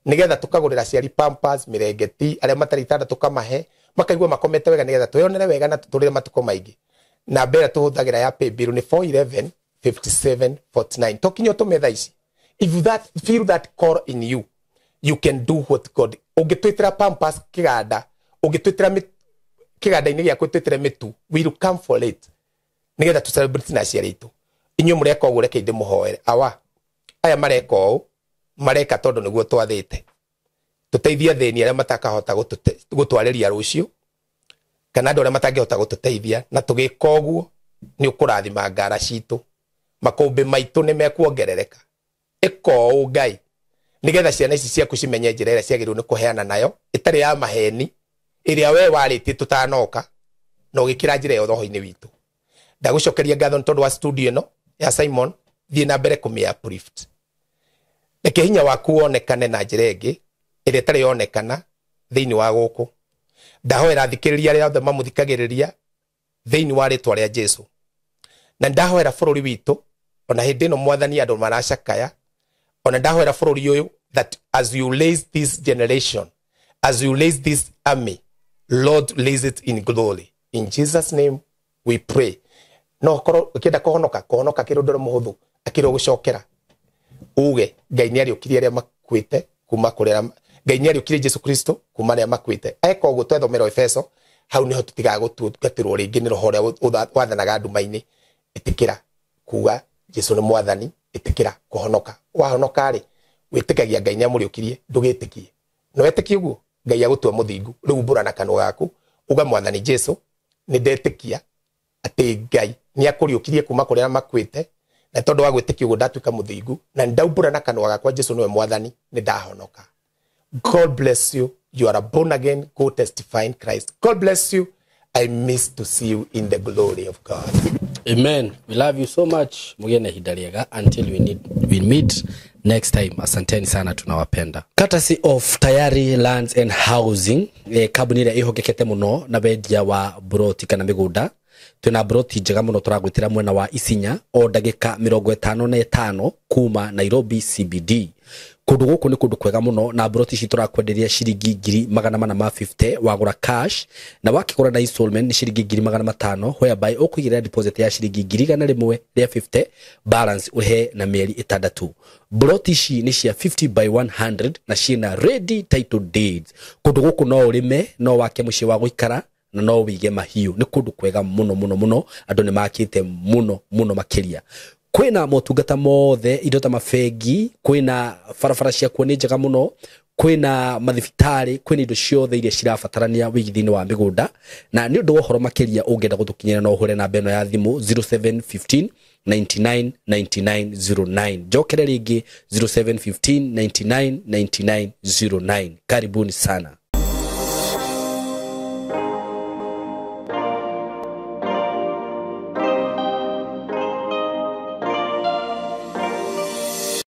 nĩgetha tũkagũrĩra aciari pampers, mĩrengeti, arĩa matarĩ itanda tũkamahe, makaigua makomete wega, nĩgetha twĩyonere wega na tũtũrĩre matukũ maingĩ. Namba ĩrĩa tũhũthagĩra ya pay bill nĩ 411 57 49. Tokinya ũtũme thaa ici. If you that feel that call in you, you can do what God. Ũngĩtwĩtĩra pampers kĩganda, ũngĩtwĩtĩra Kĩganda-inĩ gĩaku twĩtĩre mĩtu. Will come for it nĩgetha tũ celebrate na aciari aitũ. Inyuĩ mũreka ũguo, reke ndĩmũhoere. Awa, aya mareka ũũ mareka tondũ nĩguo twathĩte. Tũteithie athĩni arĩa matakahota gũtwarĩria rũciũ, kana andũ arĩa matangĩhota gũtũteithia, na tũgĩka ũguo nĩ ũkũrathima ngara citũ, makũmbĩ maitũ nĩ mekuongerereka. Ĩka ũũ Ngai, nĩgetha ciana ici ciaku cimenye njĩra ĩrĩa ciagĩrĩirwo nĩ kũheana nayo, ĩtarĩ ya maheni, ĩrĩa we warĩtie tũtanoka, na ũgĩkĩra njĩra ĩyo roho-inĩ witũ. Ndagũcokeria ngatho nĩ tondũ wa studio ĩno ya Simon. Thiĩ na mbere kũmĩ uplift. Reke hinya waku wonekane na njĩra ĩngĩ ĩrĩa ĩtarĩ yonekana thĩinĩ wa gũkũ. Ndahoera athikĩrĩria arĩa othe mamũthikagĩrĩria thĩinĩ wa rĩtwa rĩa Jesu, na ndahoera bũrũri witũ ona hĩndĩ ĩno Mwathani andũ maracakaya, ona ndahoera bũrũri ũyũ that as you raise this generation, as you raise this army, Lord, raise it in glory. In Jesus' name we pray. No korwo ũkĩenda kũhonoka, kũhonoka kĩrĩ ũndũ mũhũthũ, akĩrĩ gũcokera uge Ngai nĩ ariũkirie arĩa makuĩte kuma kũrĩ arĩa Ngai nĩ ariũkirie Jesu Kristo kuma arĩa makuĩte. Eka ũguo twethomera Efeso, hau nĩho tũtigaga gũtungatĩrwo rĩngĩ nĩ roho ũrĩa wathanaga nduma-inĩ. Ĩtĩkĩra kuga Jesu nĩ Mwathani, ĩtĩkĩra kũhonoka. Wahonoka rĩ, wĩtĩkagia Ngai nĩ amũriũkirie, ndũgĩtĩkie. No wetĩkie ũguo, Ngai agũtua mũthingu. Rĩu umbũra na kanua gaku uga, Mwathani Jesu, nĩ ndetĩkia atĩ Ngai nĩ akũriũkirie kuma kũrĩ arĩa makuĩte, na tondũ wa gwĩtĩkia ũguo ndatuĩka mũthingu, na nĩ ndaumbũra na kanua gakwa Jesu nĩwe Mwathani, nĩ ndahonoka. God bless you. You are a born again. Go testify in Christ. God bless you. I miss to see you in the glory of God. Amen. We love you so much. Mugie na ihinda rĩega until we meet next time. Asanteni sana, tunawapenda. Courtesy of Tayari Lands and Housing, kambuni ĩrĩa ĩhokekete mũno na wendia wa broti kana mĩgũnda. Twĩna broti njega mũno tũragwĩtĩra mwena wa Isinya, o ndagĩka 55 kuma Nairobi CBD. Kũndũ gũkũ nĩ kũndũ kwega mũno, na broti ici tũrakwenderia ciringi 450,000 wagũra cash, na wakĩgũra na installment nĩ ciringi 500,000, whereby ũkũigĩrĩra deposit ya ciringi 150,000, balance ũhe na mĩeri 6. Broti ici nĩ cia 50 by 100 na ciĩna ready title deeds. Kũndũ gũkũ no ũrĩme, no wake mũciĩ wa gũikara, na no wĩige mahiũ. Nĩ kũndũ kwega mũno mũno mũno, andũ nĩ makĩte mũno mũno makĩria. Kwĩna motungata mothe, indo ta mabengi, kwĩna barabara ciakuo nĩ njega mũno, kwĩna mathibitarĩ, kwĩna indo ciothe iria cirabatarania wĩigithia-inĩ wa mĩgũnda. Na nĩ ũndũ wa ũhoro makĩria ũngĩenda gũtũkinyĩra, no ũhũre namba ĩno ya thimũ 0715 99 99 09. Njokere rĩngĩ, 0715 99 99 09. Karibuni sana.